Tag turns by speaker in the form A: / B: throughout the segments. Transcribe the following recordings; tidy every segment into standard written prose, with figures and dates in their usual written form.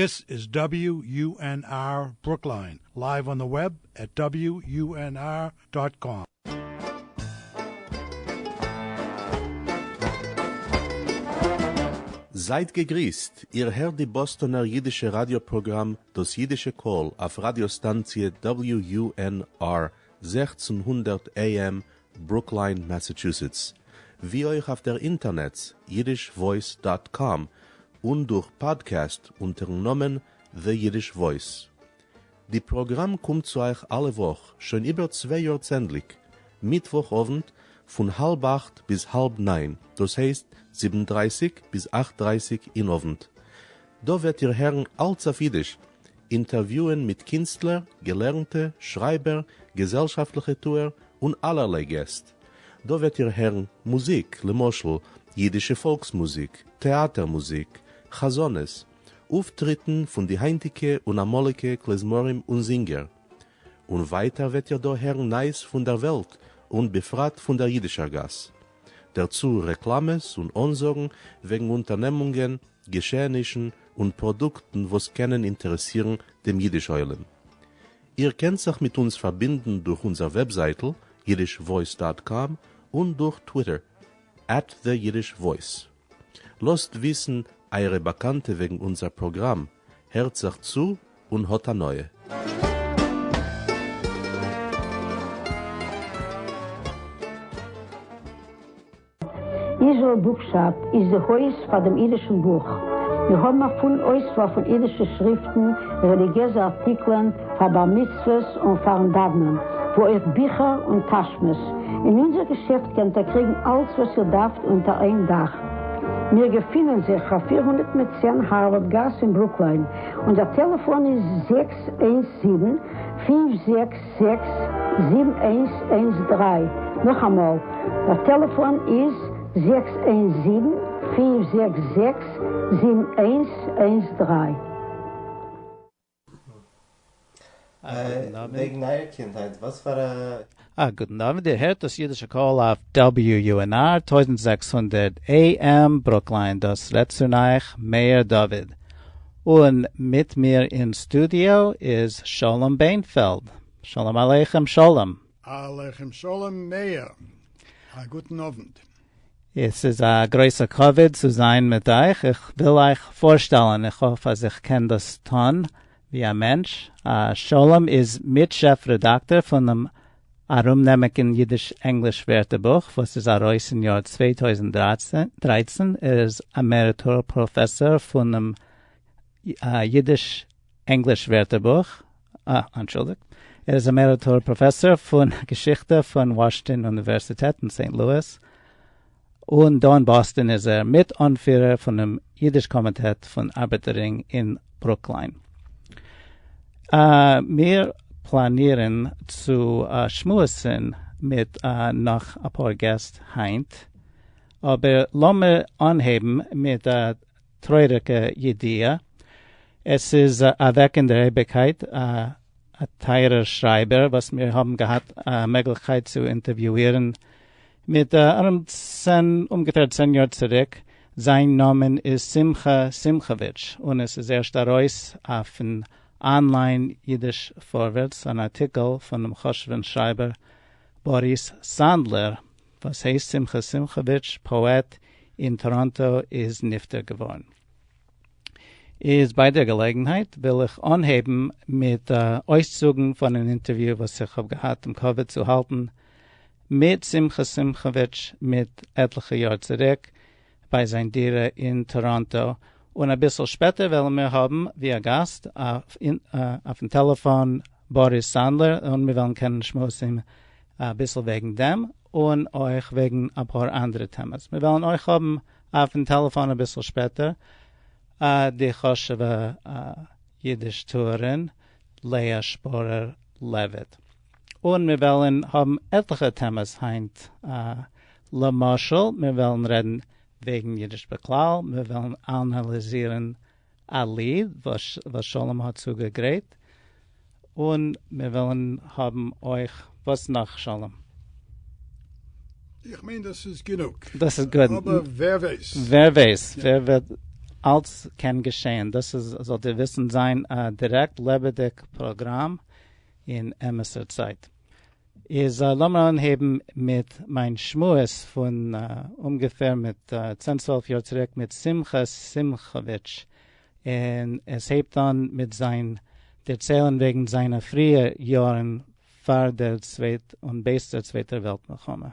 A: This is WUNR Brookline, live on the web at WUNR.com.
B: זייט געגריסט, איר הערט די באסטאנער אידישע ראדיא פראגראם דאס אידישע קול אויף ראדיא סטאנציע WUNR 1600 AM ברוקליין מאסאטשוסעטס, ווי אויך אויף דער אינטערנעץ yiddishvoice dot com און דורך פאדקעסט אונטערן נאמען The Yiddish Voice. די פראגראם קומט צו אייך אלע וואך שוין איבער צוויי יאר צענדליג, מיטוואך אוונט פון האלב אכט ביז האלב ניין, דאס הייסט זיבן דרייסיג ביז אכט דרייסיג אין אוונט. דא וועט איר הערן אלץ אויף אידיש, אינטערוויוען מיט קינסטלער, געלערנטע, שרייבער, געזעלשאפטליכע טוער, און אלערליי געסט. דא וועט איר הערן מוזיק, למשל, אידישע פאלקס מוזיק, טעאטער מוזיק, חזנות, אויפטריטן פון די היינטיגע און אמאליגע כלי-זמרים און זינגער. און ווייטער וועט איר דא הערן נייעס פון דער וועלט און בפרט פון דער אידישער גאס. דערצו רעקלאמעס און אנזאגן וועגן אונטערנעמונגען, געשעענישן און פראדוקטן וואס קענען אינטערעסירן דעם אידיש עולם. איר קענט זיך מיט אונז פארבינדן דורך אונזער וועבזייטל yiddishvoice dot com און דורך טוויטער at the Yiddish Voice. לאזט וויסן אייערע באקאנטע וועגן אונזער פראגראם, הערט זיך צו און האט הנאה.
C: Israel Bookshop איז די הויז פאר דעם אידישן בוך. מיר האבן א פולן אויסוואל פון אידישע שריפטן, רעליגיעזע ארטיקלען, פאר בר מצוות און פארן דאוונען, וואו אויך ביכער און טאשמעס. אין אונזער געשעפט קענט איר קריגן אלץ וואס איר דארפט אונטער איין דאך. מיר געפינען זיך אויף 410 הארווארד גאס אין ברוקליין. אונזער טעלעפאן איז 617 5 זעקס זיבן איינס איינס דריי, נאכאמאל, דער טעלעפאן איז זעקס איינס זיבן פינף זעקס זעקס זיבן איינס איינס דריי.
D: וועגן אייער קינדהייט, וואס פאר א.
E: א גוטן אוונט, איר הערט דאס אידישע קול אויף WUNR 1600 AM ברוקליין, דאס רעדט צו אייך מאיר דוד. און מיט מיר אין סטודיאו איז שלום בענפעלד. שלום עליכם שלום.
A: עליכם שלום מאיר. א גוטן אוונט.
E: עס איז א גרויסע כבוד צו זיין מיט אייך, איך וויל אייך פארשטעלן, איך האף אז איך קען דאס טון ווי א מענטש, שלום איז מיט שעף רעדאקטאר פונעם ארומנעמיגן אידיש-ענגליש ווערטערבוך וואס איז ארויס אין יאר 2013, ער איז emeritus פראפעסאר פונעם אידיש-ענגליש ווערטערבוך, אה, אנטשולדיגט, ער איז emeritus פראפעסאר פון געשיכטע פון וואשינגטאן אוניווערסיטעט אין סעינט לואיס, און דא אין באסטאן איז ער מיט אנפירער פונעם אידיש קאמיטעט פון ארבעטער רינג אין ברוקליין. מיר פלאנירן צו שמועסן מיט נאך אפאר געסט היינט, אבער לאמיר אנהייבן מיט א טרויעריגע ידיעה, עס איז אוועק אין דער אייביגקייט א טייערער שרייבער וואס מיר האבן געהאט א מעגליכקייט צו אינטערוויואירן מיט ארום צען אומגעפער צען יאר צוריק, זיין נאמען איז שמחה שמחאוויטש און עס איז ערשט ארויס אויפן online אידיש פארווערטס אן ארטיקל פונעם חשוב'ן שרייבער באריס סאנדלער וואס הייסט שמחה שמחאוויטש פאעט אין טאראנטא איז נפטר געווארן. איז ביי דער געלעגנהייט וויל איך אנהייבן מיט אויסצוגן פון אן אינטערוויו וואס איך האב געהאט דעם כבוד צו האלטן מיט שמחה שמחאוויטש מיט עטליכע יאר צוריק ביי זיין דירה אין טאראנטא, און אביסל שפעטער וועלן מיר האבן ווי א גאסט אויפן טעלעפאן באריס סאנדלער און מיר וועלן קענען שמועסן אביסל וועגן דעם און אויך וועגן אפאר אנדערע טעמעס. מיר וועלן אויך האבן אויפן טעלעפאן אביסל שפעטער די חשוב'ע אידיש טוערין לאה שפארער לעוויט. און מיר וועלן האבן עטליכע טעמעס היינט, למשל מיר וועלן רעדן וועגן אידיש בכלל, מיר וועלן אנאליזירן א ליד וואס שלום האט צוגעגרייט, און מיר וועלן האבן אויך, וואס נאך שלום?
A: איך מיין דאס איז גענוג.
E: דאס איז גוט.
A: אבער ווער ווייס.
E: ווער ווייס, ווער וועט. אלץ קען געשען, דאס איז זאלט איר וויסן זיין א דירעקט לעבעדיג פראגראם אין אמת'ער צייט. איז לאמיר אנהייבן מיט מיין שמועס פון אומגעפער מיט צען צוועלף יאר צוריק מיט שמחה שמחאוויטש, און עס הייבט אן מיט זיין דערציילן וועגן זיינע פריע יארן פאר דער צווייט און בעת דער צווייטער וועלט מלחמה.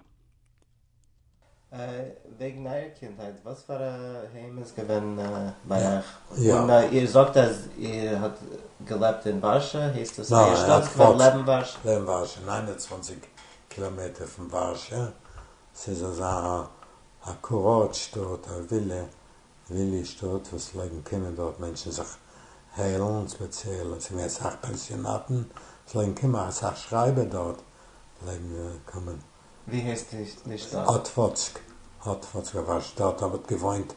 D: וועגן אייער קינדהייט, וואס פאר א היים איז געווען ביי אייך? און איר זאגט אז איר האט געלעבט אין ווארשע, הייסט דאס אייער שטאט איז געווען לעבן ווארשע?
F: לעבן ווארשע, 29 קילאמעטער פון ווארשע, ס'איז אזא א קורארט שטאט, א ווילע ווילי שטאט וואס פלעגן קומען דארט מענטשן זיך היילן, ספעציעל עס איז געווען אסאך פענסיאנאטן, פלעגן קומען אסאך שרייבער דארט פלעגן קומען.
D: ווי הייסט די שטאט?
F: אטוואצק, אטוואצק אויף א שטאט האט געוואוינט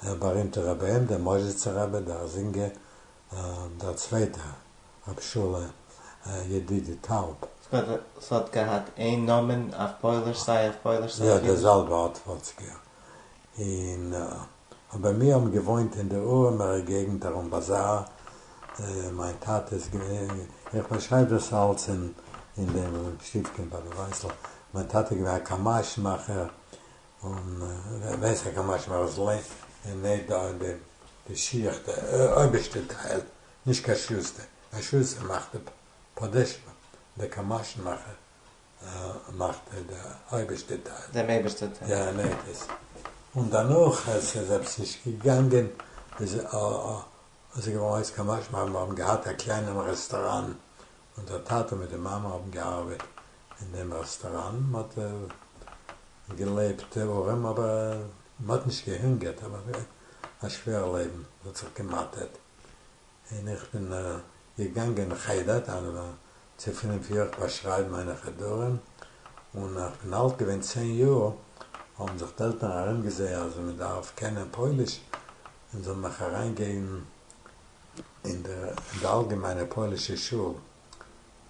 F: דער בארימטער רבי, דער מאדזשיצער רבי, דער זינגער, דער צווייטער רבי שלום ידידי' טאוב.
D: ס'האט געהאט איין נאמען אויף פויליש סיי אויף פויליש סיי אויף
F: אידיש? יא, דער זעלבער אטוואצק יא. און אבער מיר האבן געוואוינט אין די ארעמערע געגנט ארום באזאר, מיין טאטע איז געווען, איך באשרייב דאס אלץ אין אין דעם שטיפקינד ביי די ווייסל, מיין טאטע איז געווען א קאמאש מאכער, און ווייסט א קאמאש מאכער איז ער נייט דא אין די די שיך די אויבערשטע טייל, נישט קיין שוסטער, א שוסטער מאכט די פאדעשווע, דער קאמאשן מאכער מאכט ער די אויבערשטע טייל.
D: דעם אייבערשטע טייל.
F: יא, ער נייט עס. און דערנאך עס איז עפעס נישט געגאנגען, איז ער געווארן אויס קאמאש מאכער, מיר האבן געהאט א קליינעם רעסטאראן, און דער טאטע מיט די מאמע האבן געארבעט אין דעם רעסטאראן, מען האט געלעבט ארעם, אבער מען האט נישט געהונגערט, אבער א שווער לעבן, עס האט זיך געמאטערט. און איך בין געגאנגען אין חדר, צו פינף יאר, איך באשרייב מיינע חדרים, און איך בין אלט געווען צען יאר, האבן זיך די עלטערן ארומגעזעהן אז מען דארף קענען פויליש, און זיי האבן מיך אריינגעגעבן אין די אלגעמיינע פוילישע שול,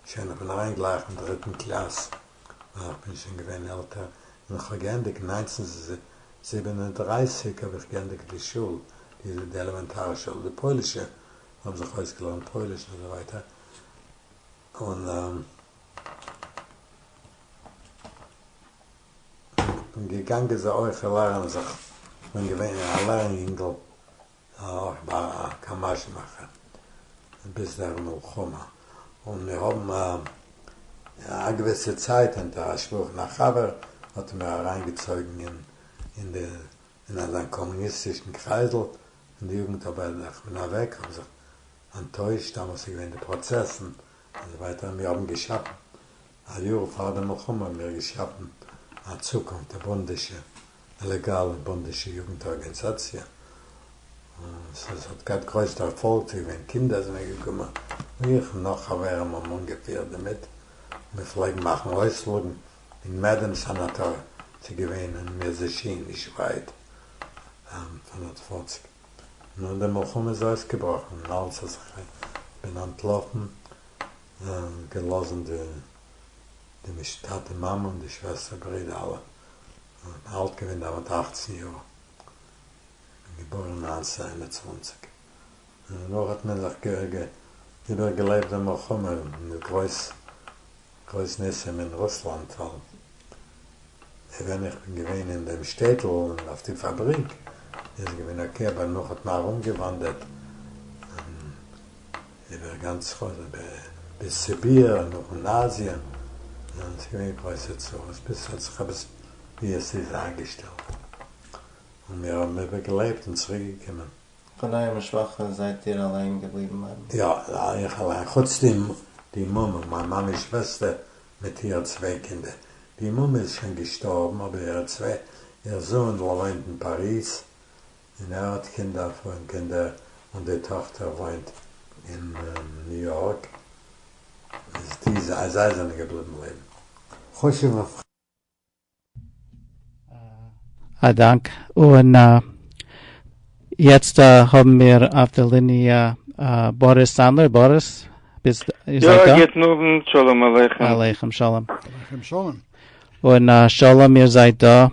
F: שוין איך בין אריין גלייך אין דריטן קלאס, ווייל איך בין שוין געווען עלטער, און איך האב געענדיגט 1937 האב איך געענדיגט די שול, די עלעמענטארע שול, די פוילישע האבן זיך אויסגעלערנט פויליש און אזוי ווייטער, און כ'בין געגאנגען זיי אויך לערנען זיך, כ'בין געווען א לערן יונגל אויך ביי א קאמאש מאכער ביז דער מלחמה, און מיר האבן א געוויסע צייט אונטער השפעה פון א חבר האט ער מיר אריינגעצויגן אין די אין אזא קאמוניסטישן קרייזל אין די יוגנט, אבער איך בין אוועק, האב זיך אנטוישט, דאמאלס איז געווען די פראצעסן און אזוי ווייטער, מיר האבן געשאפן א יאר פאר די מלחמה האבן מיר געשאפן א צוקונפט, א בונדישע, א לעגאלע בונדישע יוגנט ארגאניזאציע, און עס האט געהאט גרויס דערפאלג, ס'איז געווען קינדער זענען געקומען, און איך און נאך חברים האבן אנגעפירט דערמיט, מיר פלעגן מאכן אויספלוגן אין מעדעם סאנאטאר, ס'איז געווען אין מירזשין נישט ווייט פון אטוואצק, נאר די מלחמה איז אויסגעבראכן און אלץ אז איך בין אנטלאפן געלאזן די די טאטע מאמע און די שוועסטער ברידער אלע אלט געווען דעמאלט 18 יאר, כ'בין געבוירן 1921, און דערנאך האט מען זיך איבערגעלעבט די מלחמה מיט גרויס גרויס ניסים אין רוסלאנד, ווייל ווען איך בין געווען אין דעם שטעטל און אויף די פאבריק איז געווען okay, אבער נאך האט מען ארומגעוואנדערט איבער גאנץ ביז סיביר און נאך אין אזיע, און עס איז געווען גרויסע צרות ביז ס'האט זיך עפעס ווי עס איז איינגעשטעלט און מיר האבן איבערגעלעבט און צוריק געקומען.
D: פון אייער משפחה זייט איר אליין געבליבן לעבן?
F: יא, איך אליין, חוץ די מומע, מיין מאמע'ס שוועסטער מיט אירע צוויי קינדער. די מומע איז שוין געשטארבן, אבער אירע צוויי, איר זוהן וואוינט אין פאריז, און ער האט קינדער פון קינדער, און די טאכטער וואוינט אין ניו יארק, איז די זיי זענען געבליבן לעבן. חשוב'ע
E: א דאנק. און יעצט האבן מיר אויף די ליניע באריס סאנדלער. באריס, ביסט איר זייט דא?
G: יא, גוטן אוונט, שלום עליכם.
E: עליכם שלום.
A: עליכם שלום.
E: און שלום, איר זייט דא.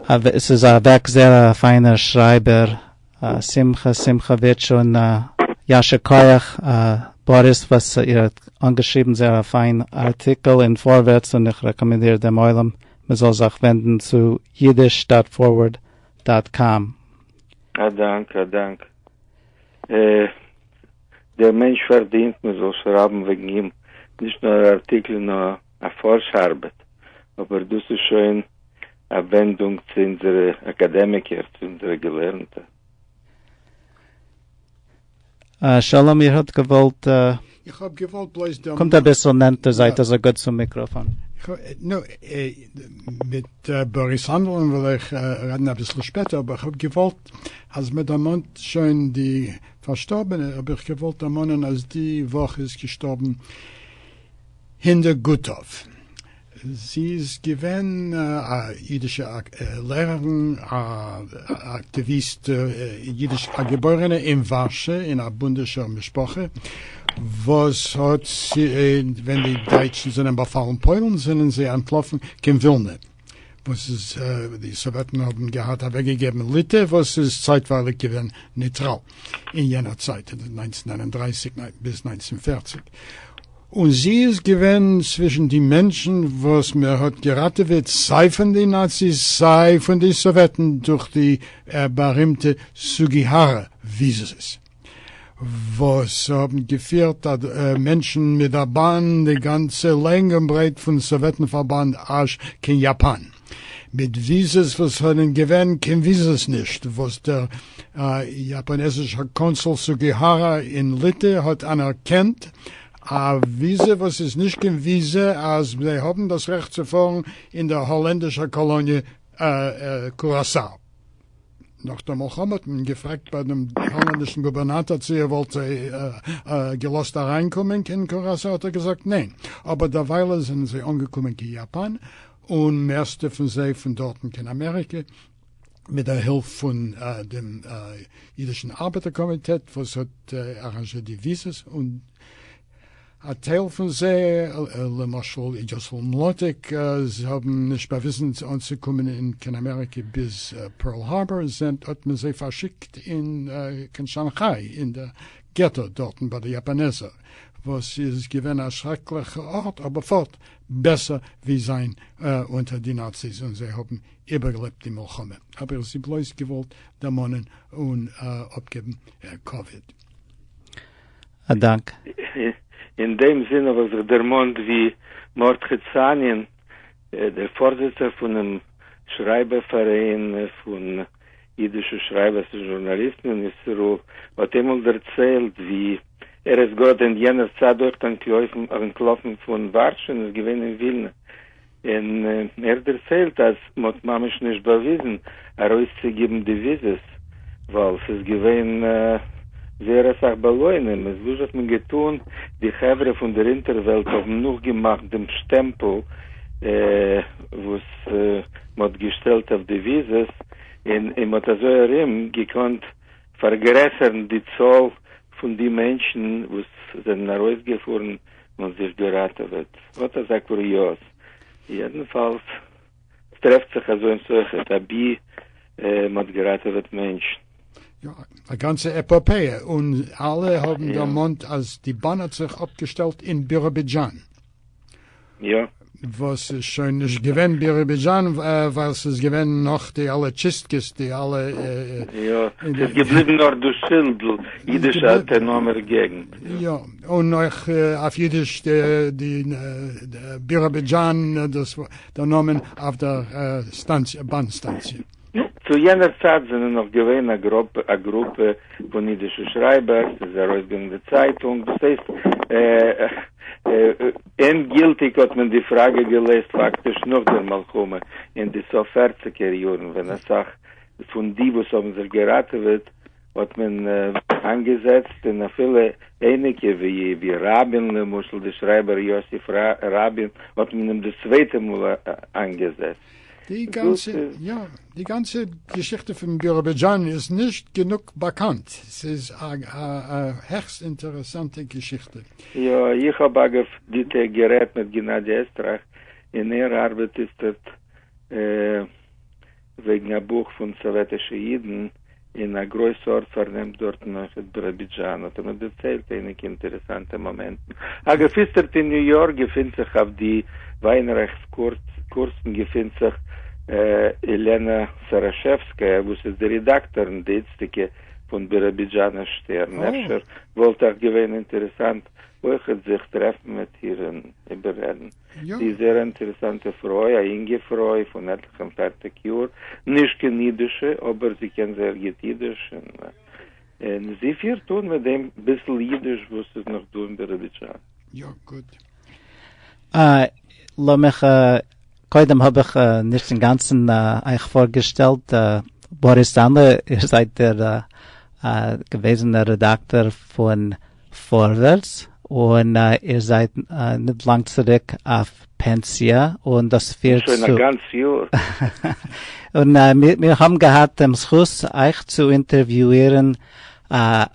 E: עס איז אוועק זייער א פיינער שרייבער שמחה שמחאוויטש און יישר כח באריס וואס איר האט אנגעשריבן זייער א פיין ארטיקל אין פארווערטס און איך רעקאמענדיר דעם עולם מען זאל זיך ווענדן צו Yiddish dot Forward dot com.
G: א דאנק, א דאנק. דער מענטש פארדינט מען זאל שרייבן וועגן אים נישט נאר ארטיקלען נאר א פארש ארבעט, אבער דאס איז שוין א ווענדונג צו אונזערע אקאדעמיקער, צו אונזערע געלערנטע.
E: שלום איר האט געוואלט.
A: איך האב געוואלט בלויז דערמאנען.
E: קומט אביסל נענטער זייט אזוי גוט צום מיקראפאן.
A: נו, מיט באריס האנדלען וועל איך רעדן אביסל שפעטער, אבער איך האב געוואלט אז מען דערמאנט שוין די פארשטארבענע, האב איך געוואלט דערמאנען אז די וואך איז געשטארבן הינדע גוטאוו. זי איז געווען א אידישע לערערין, א אקטיוויסט, אידיש, א געבוירענע אין ווארשע אין א בונדישער משפחה, וואס האט, ווען די דייטשן זענען באפאלן פוילן, זענען זיי אנטלאפן קיין ווילנע, וואס איז, די סאוועטן האבן געהאט אוועקגעגעבן ליטע, וואס איז צייטווייליג געווען נייטראל אין יענער צייט, 1939 ביז 1940. און זי איז געווען צווישן די מענטשן וואס מען האט געראטעוועט סיי פון די נאציס סיי פון די סאוועטן דורך די בארימטע סוגיהארא וויזעס וואס האבן געפירט מענטשן מיט דער באן די גאנצע לענג און ברייט פון סאוועטן פארבאנד אזש קיין יאפאן מיט וויזעס וואס זענען געווען קיין וויזעס נישט וואס דער יאפאנעזישער קאנסול סוגיהארא אין ליטע האט אנערקענט א וויזע וואס איז נישט קיין וויזע אז זיי האבן דאס רעכט צו פארן אין דער האלענדישער קאלאניע קוראסאו. נאך דער מלחמה האט מען געפרעגט ביי דעם האלענדישן גובערנאטאר צי ער וואלט זיי געלאזט אריינקומען קיין קוראסאו האט ער געזאגט ניין, אבער דערוויילע זענען זיי אנגעקומען קיין יאפאן און מערסטע פון זיי פון דארטן קיין אמעריקע מיט דער הילף פון דעם אידישן ארבעטער קאמיטעט וואס האט אראנזשירט די וויזעס און א טייל פון זיי, למשל יוסל מלאטיק, זיי האבן נישט באוויזן אנצוקומען אין קיין אמעריקע ביז פערל הארבאר, זענט האט מען זיי פארשיקט אין קיין שאנכאי אין דער געטא דארטן ביי די יאפאנעזער, וואס איז געווען א שרעקליכע ארט אבער פארט בעסער ווי זיין אונטער די נאציס און זיי האבן איבערגעלעבט די מלחמה. האב איך זי בלויז געוואלט דערמאנען און אפגעבן כבוד.
E: א דאנק.
G: אין דעם זין האב איך זיך דערמאנט ווי מרדכי צאנין, דער פארזיצער פונעם שרייבער פאראיין פון אידישע שרייבערס און זשורנאליסטן אין ישראל, האט איינמאל דערציילט ווי ער איז גראד אין יענער צייט אויך אנטלאפן פון ווארשע און איז געווען אין ווילנע, און ער דערציילט אז מ'האט ממש נישט באוויזן ארויסצוגיבן די וויזעס ווייל ס'איז געווען זייער אסאך בעלאנים, איז וואס האט מען געטון, די חברה פון דער אונטערוועלט האבן נאכגעמאכט דעם שטעמפל וואס מ'האט געשטעלט אויף די וויזעס, און מ'האט אזוי ארום געקאנט פארגרעסערן די צאל פון די מענטשן וואס זענען ארויסגעפארן און זיך געראטעוועט. אט אזא קוריאז. יעדנפאלס, ס'טרעפט זיך אזוינס אויכעט, אבי מ'האט געראטעוועט מענטשן.
A: יא, א גאנצע עפאפעע, און אלע האבן דערמאנט אז די באן האט זיך אפגעשטעלט אין ביראבידזשאן.
G: יא.
A: וואס איז שוין נישט געווען ביראבידזשאן ווייל ס'איז געווען נאך די אלע טשיסטקעס די אלע.
G: יא, ס'איז געבליבן נאר דאס שילדל אידישע אויטאנאמער געגנט.
A: יא, און אויך אויף אידיש די ביראבידזשאן דאס דער נאמען אויף דער סטאנציע באן סטאנציע.
G: נו, צו יענער צייט זענען נאך געווען א גרופע פון אידישע שרייבער, ס'איז ארויסגעגאנגען די צייטונג, דאס הייסט, ענדגילטיג האט מען די פראגע געלעזט פאקטיש נאך דער מלחמה, אין די סוף פערציגער יארן, ווען אסאך פון די וואס האבן זיך געראטעוועט האט מען איינגעזעצט, און אפילו אייניקע ווי ראבין למשל, די שרייבער יוסף ראבין, האט מען אים דאס צווייטע מאל איינגעזעצט.
A: די גאנצע, יא, די גאנצע געשיכטע פון ביראבידזשאן איז נישט גענוג באקאנט, ס'איז א העכסט אינטערעסאנטע געשיכטע.
G: יא, איך האב אגב די טעג גערעדט מיט גענאדי עסטרייך, און ער ארבעט איצטערט. וועגן א בוך פון סאוועטישע אידן, און א גרויס ארט פארנעמט דארטן אויכעט ביראבידזשאן, האט ער מיר דערציילט אייניגע אינטערעסאנטע מאמענטן. אגב, איצטערט אין ניו יארק געפינט זיך אויף די וויינרייך'ס קורסן געפינט זיך עלענא סאראשעווסקאיא וואס איז די רעדאקטארין די איצטיגע פון ביראבידזשאנער שטערן, אפשר וואלט אייך געווען אינטערעסאנט אויכעט זיך טרעפן מיט איר און איבעררעדן. זי איז זייער א אינטערעסאנטע פרוי, א אינגע פרוי פון עטליכע און פערציג יאר, נישט קיין אידישע, אבער זי קען זייער גוט אידיש, און זי פירט אן מיט דעם ביסל אידיש וואס איז נאך דא אין ביראבידזשאן.
A: יא, גוט.
E: לאמיך, קודם האב איך נישט אינגאנצן אייך פארגעשטעלט, באריס זאנדלער, איר זייט דער געוועזענער רעדאקטאר פון פארווערטס, און איר זייט ניט לאנג צוריק אויף פענסיע, און דאס פירט
G: צו. שוין א גאנץ יאר.
E: און מיר האבן געהאט דעם זכות אייך צו אינטערוויואירן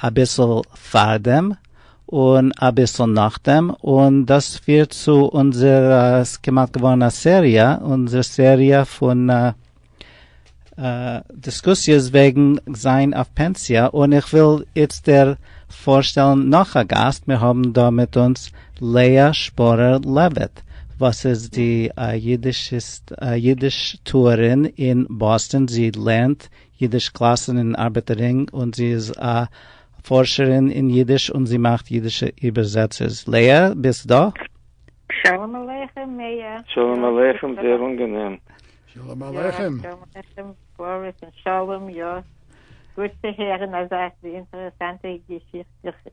E: אביסל פארדעם און אביסל נאכדעם, און דאס פירט צו אונזער, ס'כמעט געווארן א סעריע, אונזער סעריע פון דיסקוסיעס וועגן זיין אויף פענסיע, און איך וויל איצטער פארשטעלן נאך א גאסט, מיר האבן דא מיט אונז לאה שפארער לעוויט, וואס איז די יידיש טוערין אין באסטאן, זי לערנט יידיש קלאסן אין ארבעטער רינג, און זי איז א פארשערין אין יידיש און זי מאכט יידישע איבערזעצערס. לאה, ביסט דא?
H: שלום עליכם מאיר.
G: שלום עליכם, זייער אנגענעם.
A: שלום עליכם.
H: יא, שלום עליכם באריס און שלום, יא, גוט צו הערן אזא אינטערעסאנטע געשיכטע,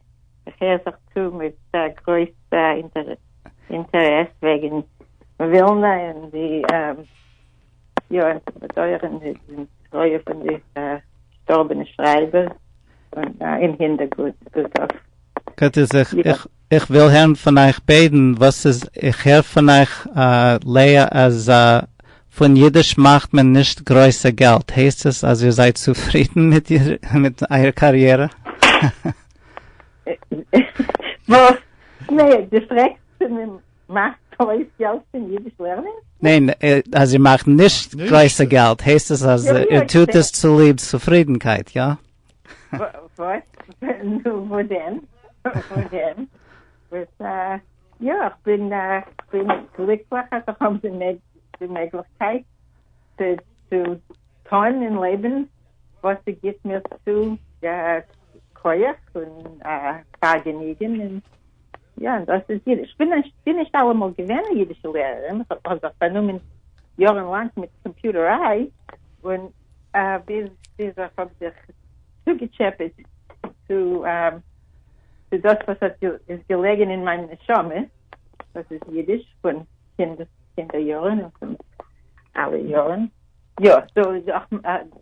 H: איך הער זיך צו מיט גרויס אינטערעס וועגן ווילנא און די יא, און צו באדויערן די טרויער פון די פארשטארבענע שרייבער און אין הינדערגרונט.
E: גוט איז איך איך וויל הערן פון אייך ביידן וואס איז, איך הער פון אייך לאה אז פון אידיש מאכט מען נישט גרויסע געלט, הייסט עס אז איר זייט צופרידן מיט מיט אייער קאריערע?
H: וואס? נעה, דו פרעגסט צו מען מאכט גרויס געלט פון אידיש לערנען?
E: ניין, אז איר מאכט נישט גרויסע געלט הייסט עס אז איר טוט עס צוליב צופרידנקייט, יא?
H: וואס? נו, וואו דען? וואו דען? וואס יא, איך בין איך בין גליקליך אז איך האב די מעגליכקייט צו טון אין לעבן וואס ס'גיבט מיר צו כח און פארגעניגן און יא, און דאס איז אידיש. כ'בין בין נישט אלעמאל געווען א אידישע לערערין, כ'האב זיך פארנומען יארן לאנג מיט קאמפיוטעריי און ביז ביז איך האב זיך צוגעטשעפעט צו צו דאס וואס האט איז געלעגן אין מיין נשמה, דאס איז אידיש פון קינד קינדער יארן און פון אלע יארן. יא, סאו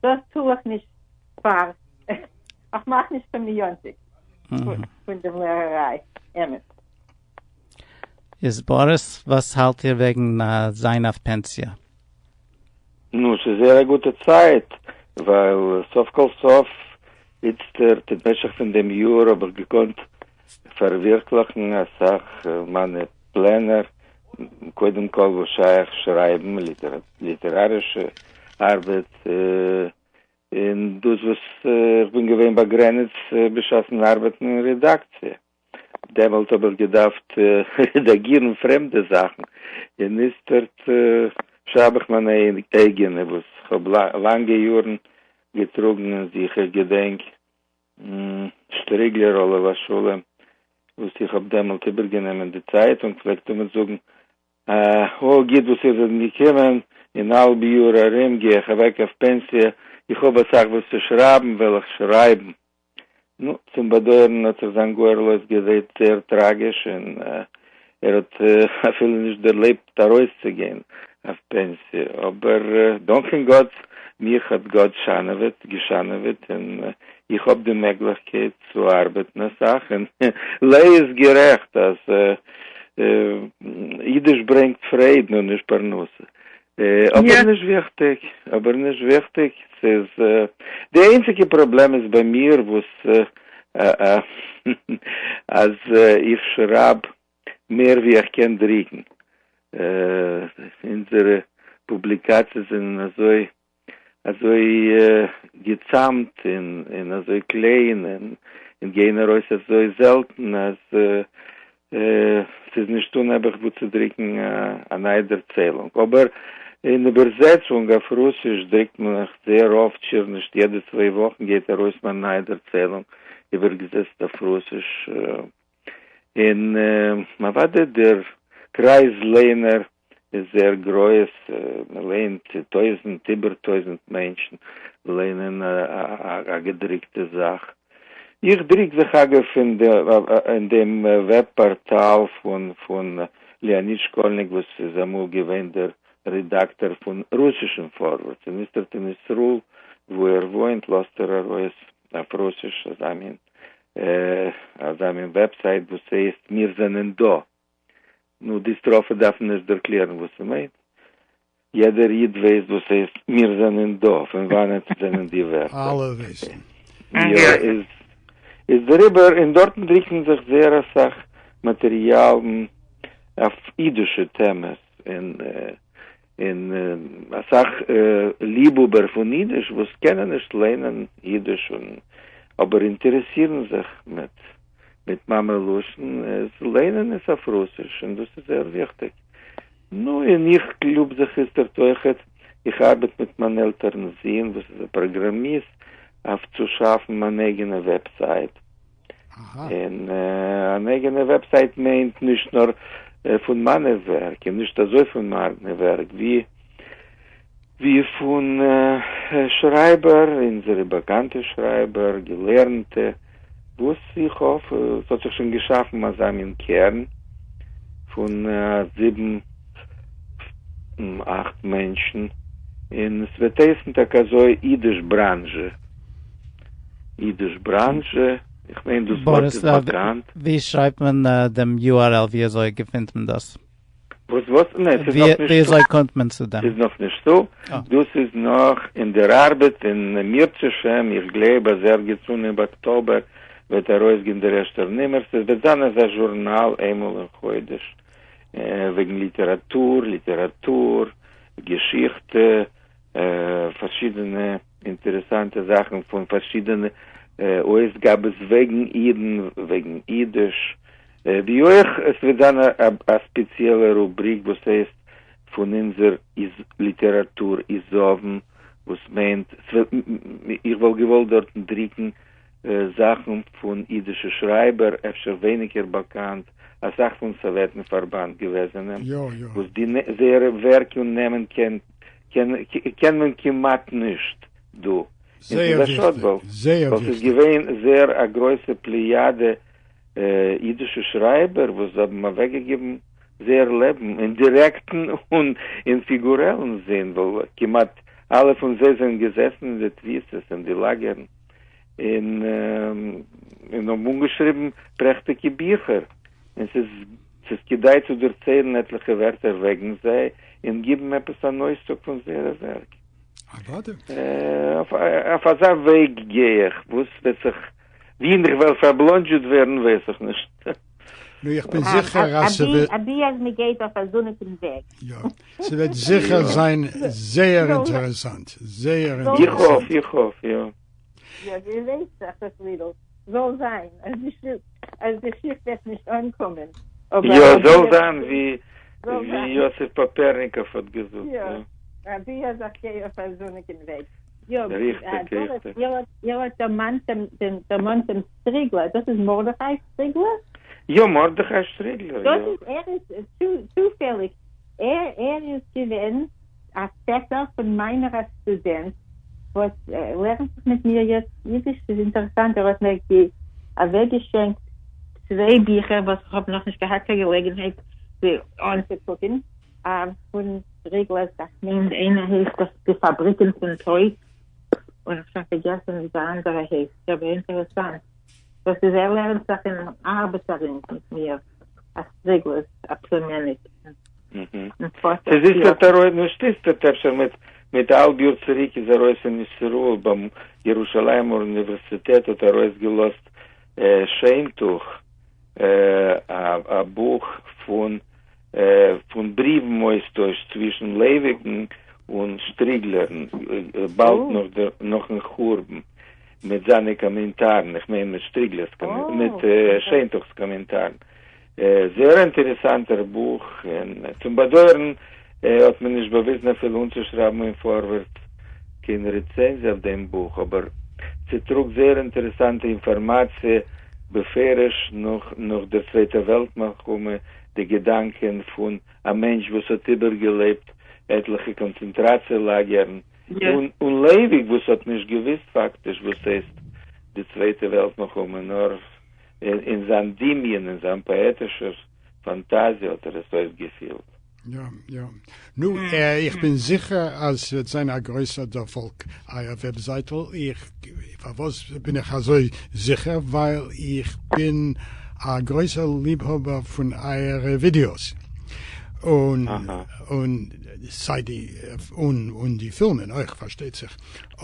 H: דאס טו איך נישט פאר, איך מאך נישט קיין מיליאנטיק פון דעם לערעריי, אמת.
E: איז באריס, וואס האלט איר וועגן זיין אויף פענסיע?
G: נו, ס'איז זייער א גוטע צייט, ווייל סוף כל סוף איצטערט אין משך פון דעם יאר האב איך געקאנט פארווירקליכן אסאך מיינע פלענער, קודם כל וואס שייך שרייבן, ליטערארישע ארבעט, און דאס וואס איך בין געווען באגרעניצט בשעת'ן ארבעטן אין רעדאקציע. דעמאלט האב איך געדארפט רעדאגירן פרעמדע זאכן, און איצטערט שרייב איך מיינע אייגענע וואס כ'האב לאנגע יארן געטראגן אין זיך. איך געדענק שטריגלער עליו השלום וואס איך האב דעמאלט איבערגענומען די צייטונג פלעגט תמיד זאגן אה, גוט וואס איר זענט געקומען, אין א האלב יאר ארום גיי איך אוועק אויף פענסיע, איך האב אסאך וואס צו שרייבן, וועל איך שרייבן. נו, צום באדויערן האט זיך זיין גורל אויסגעזעהט זייער טראגיש און ער האט אפילו נישט דערלעבט ארויסצוגיין אויף פענסיע, אבער דאנקען גאט, מיך האט גאט שאנעוועט, געשאנעוועט, און איך האב די מעגליכקייט צו ארבעטן אסאך, און לאה איז גערעכט אז אידיש ברענגט פרייד נאר נישט פרנסה. אבער נישט וויכטיג, אבער נישט וויכטיג, ס'איז די איינציגע פראבלעם איז ביי מיר וואס אז איך שרייב מער ווי איך קען דריקן, אונזערע פובליקאציעס זענען אזוי אזוי געצאמט און אזוי קליין און גייען ארויס אזוי זעלטן אז ס'איז נישטא נעבעך וואו צו דריקן א נייע דערציילונג. אבער אין איבערזעצונג אויף רוסיש דריקט מען נאך זייער אפט, שיער נישט יעדע צוויי וואכן גייט ארויס מיין נייע דערציילונג איבערגעזעצט אויף רוסיש. און אוודאי דער קרייז ליינער איז זייער גרויס, מען ליינט טויזענט איבער טויזענט מענטשן ליינען א געדריקטע זאך. איך דריק זיך אגב אין דעם וועב פארטאל פון ליאניד שקאלניק וואס איז אמאל געווען דער רעדאקטאר פון רוסישן פארווערטס און איצטערט אין ישראל וואו ער וואוינט לאזט ער ארויס אויף רוסיש אזא מין אזא מין וועבסייט וואס הייסט מיר זענען דא. נו, די סטראפע דארף מען נישט ערקלערן וואס ס'מיינט. יעדער איד ווייסט וואס הייסט מיר זענען דא, פון וואנעט זענען די ווערטער.
A: אלע ווייסן.
G: יא, איז איז דעריבער, און דארטן דריקן זיך זייער אסאך מאטעריאלן אויף אידישע טעמעס, און און אסאך ליבהאבער פון אידיש וואס קענען נישט ליינען אידיש און אבער אינטערעסירן זיך מיט מיט מאמע לשון איז ליינען עס אויף רוסיש און דאס איז זייער וויכטיג. נו און איך קלוב זיך איצטערט אויכעט, איך ארבעט מיט מיין עלטערן זון וואס איז א פראגראמיסט אויף צו שאפן מיין אייגענע וועבסייט. און אן אייגענע וועבסייט מיינט נישט נאר פון מיינע ווערק, און נישט אזוי פון מיינע ווערק, ווי ווי פון שרייבער, אונזערע באקאנטע שרייבער, געלערנטע, וואס איך האף, עס האט זיך שוין געשאפן אזא מין קערן פון זיבן אכט מענטשן, און עס וועט הייסן טאקע אזוי אידיש בראנזשע. אידיש בראנזשע, איך מיין דאס ווארט איז באקאנט.
E: ווי שרייבט מען דעם URL ווי אזוי געפינט מען דאס?
G: וואס וואס? ניין ס'איז נאך נישטא.
E: ווי אזוי קומט מען צו דעם?
G: ס'איז נאך נישטא, דאס איז נאך אין דער ארבעט און אם ירצה השם איך גלייב אז ערגעץ אנהייב אקטאבער וועט ארויסגיין דער ערשטער נומער, ס'וועט זיין אזא זשורנאל איינמאל אין חודש וועגן ליטעראטור, ליטעראטור, געשיכטע, פארשידענע אינטערעסאנטע זאכן פון פארשידענע אויסגאבעס וועגן אידן, וועגן אידיש, ווי אויך עס וועט זיין א ספעציעלע רובריק וואס הייסט פון אונזער ליטעראטור איז-אוון, וואס מיינט, איך וואלט געוואלט דארטן דריקן זאכן פון אידישע שרייבער, אפשר ווייניגער באקאנט, אסאך פון סאוועטן פארבאנד געוועזענע, וואס די זייערע ווערק און נעמען קען קען מען כמעט נישט דא, און ס'איז א שאד ווייל ס'איז געווען זייער א גרויסע פליאדע אידישע שרייבער וואס האבן אוועקגעגעבן זייער לעבן אין דירעקטן און אין פיגורעלן זין, ווייל כמעט אלע פון זיי זענען געזעסן אין די תפיסות און די לאגערן און און האבן אנגעשריבן פרעכטיגע ביכער, און ס'איז ס'איז כדאי צו דערציילן עטליכע ווערטער וועגן זיי און גיבן עפעס אן אויסצוג פון זייערע ווערק.
A: אוודאי.
G: אויף אזא וועג גיי איך, וואס וועט זיך, וואוהין איך וועל פארבלאנדזשעט ווערן ווייס איך נישט.
A: נו, איך בין זיכער אז ס'וועט.
H: אבי אז מ'גייט אויף א זוניגן וועג.
A: יא, ס'וועט זיכער זיין זייער אינטערעסאנט, זייער אינטערעסאנט.
G: איך האף, איך האף, יא.
H: יא, ווער ווייסט זיך דאס לידל. זאל זיין אז די שיף וועט נישט אנקומען.
G: יא, זאל זיין ווי יוסף פאפערניקאוו האט געזאגט.
H: יא, אבי אז איך גיי אויף א זוניגן וועג. יא,
G: ריכטיג, ריכטיג.
H: איר האט דערמאנט דעם שטריגלער, דאס איז מרדכי שטריגלער?
G: יא, מרדכי שטריגלער, יא.
H: דאס איז, ער איז צופעליג, ער איז געווען א פעטער פון מיינער א סטודענט וואס לערנט זיך מיט מיר יעצט אידיש, ס'איז אינטערעסאנט ער האט מיר אוועקגעשענקט צוויי ביכער וואס איך האב נאכנישט געהאט קיין געלעגנהייט זיי אנצוקוקען, פון שטריגלער'ס איך מיין איינער הייסט דאס די פאבריקען פון טויט, און איך שוין פארגעסען ווי די אנדערע הייסט, אבער אינטערעסאנט דאס איז ער לערנט זיך אין ארבעטערינג מיט מיר, א שטריגלער'ס א פלימעניק.
G: ס'איז איצטערט ארויס, נישט איצטערט, אפשר מיט מיט א האלב יאר צוריק איז ארויס אין ישראל ביים ירושלימער אוניווערסיטעט האט ארויסגעלאזט שענטוך א בוך פון פון בריוון אויסטויש צווישן לייוויקן און שטריגלערן באלד נאך דער נאכן חורבן מיט זיינע קאמענטארן, איך מיין מיט שטריגלער'ס מיט שיינטוכ'ס קאמענטארן. זייער אינטערעסאנטער בוך, און צום באדויערן האט מען נישט באוויזן אפילו אנצושרייבן אין פארווערטס קיין רעצענזיע אויף דעם בוך, אבער ס'טראגט זייער אינטערעסאנטע אינפארמאציע בפירוש נאך נאך דער צווייטער וועלט מלחמה, די געדאנקען פון א מענטש וואס האט איבערגעלעבט עטליכע קאנצענטראציע לאגערן, און לייוויק וואס האט נישט געוויסט פאקטיש וואס הייסט די צווייטע וועלט מלחמה, נאר אין זיין דמיון, אין זיין פאעטישער פאנטאזיע האט ער עס אויסגעפילט.
A: יא יא. נו, איך בין זיכער אז ס'וועט זיין א גרויסער דערפאלג אייער וועבזייטל. איך, פארוואס בין איך אזוי זיכער? ווייל איך בין א גרויסער ליבהאבער פון אייערע ווידיאוס. און און סיי די און און די פילמען אויך פארשטייט זיך.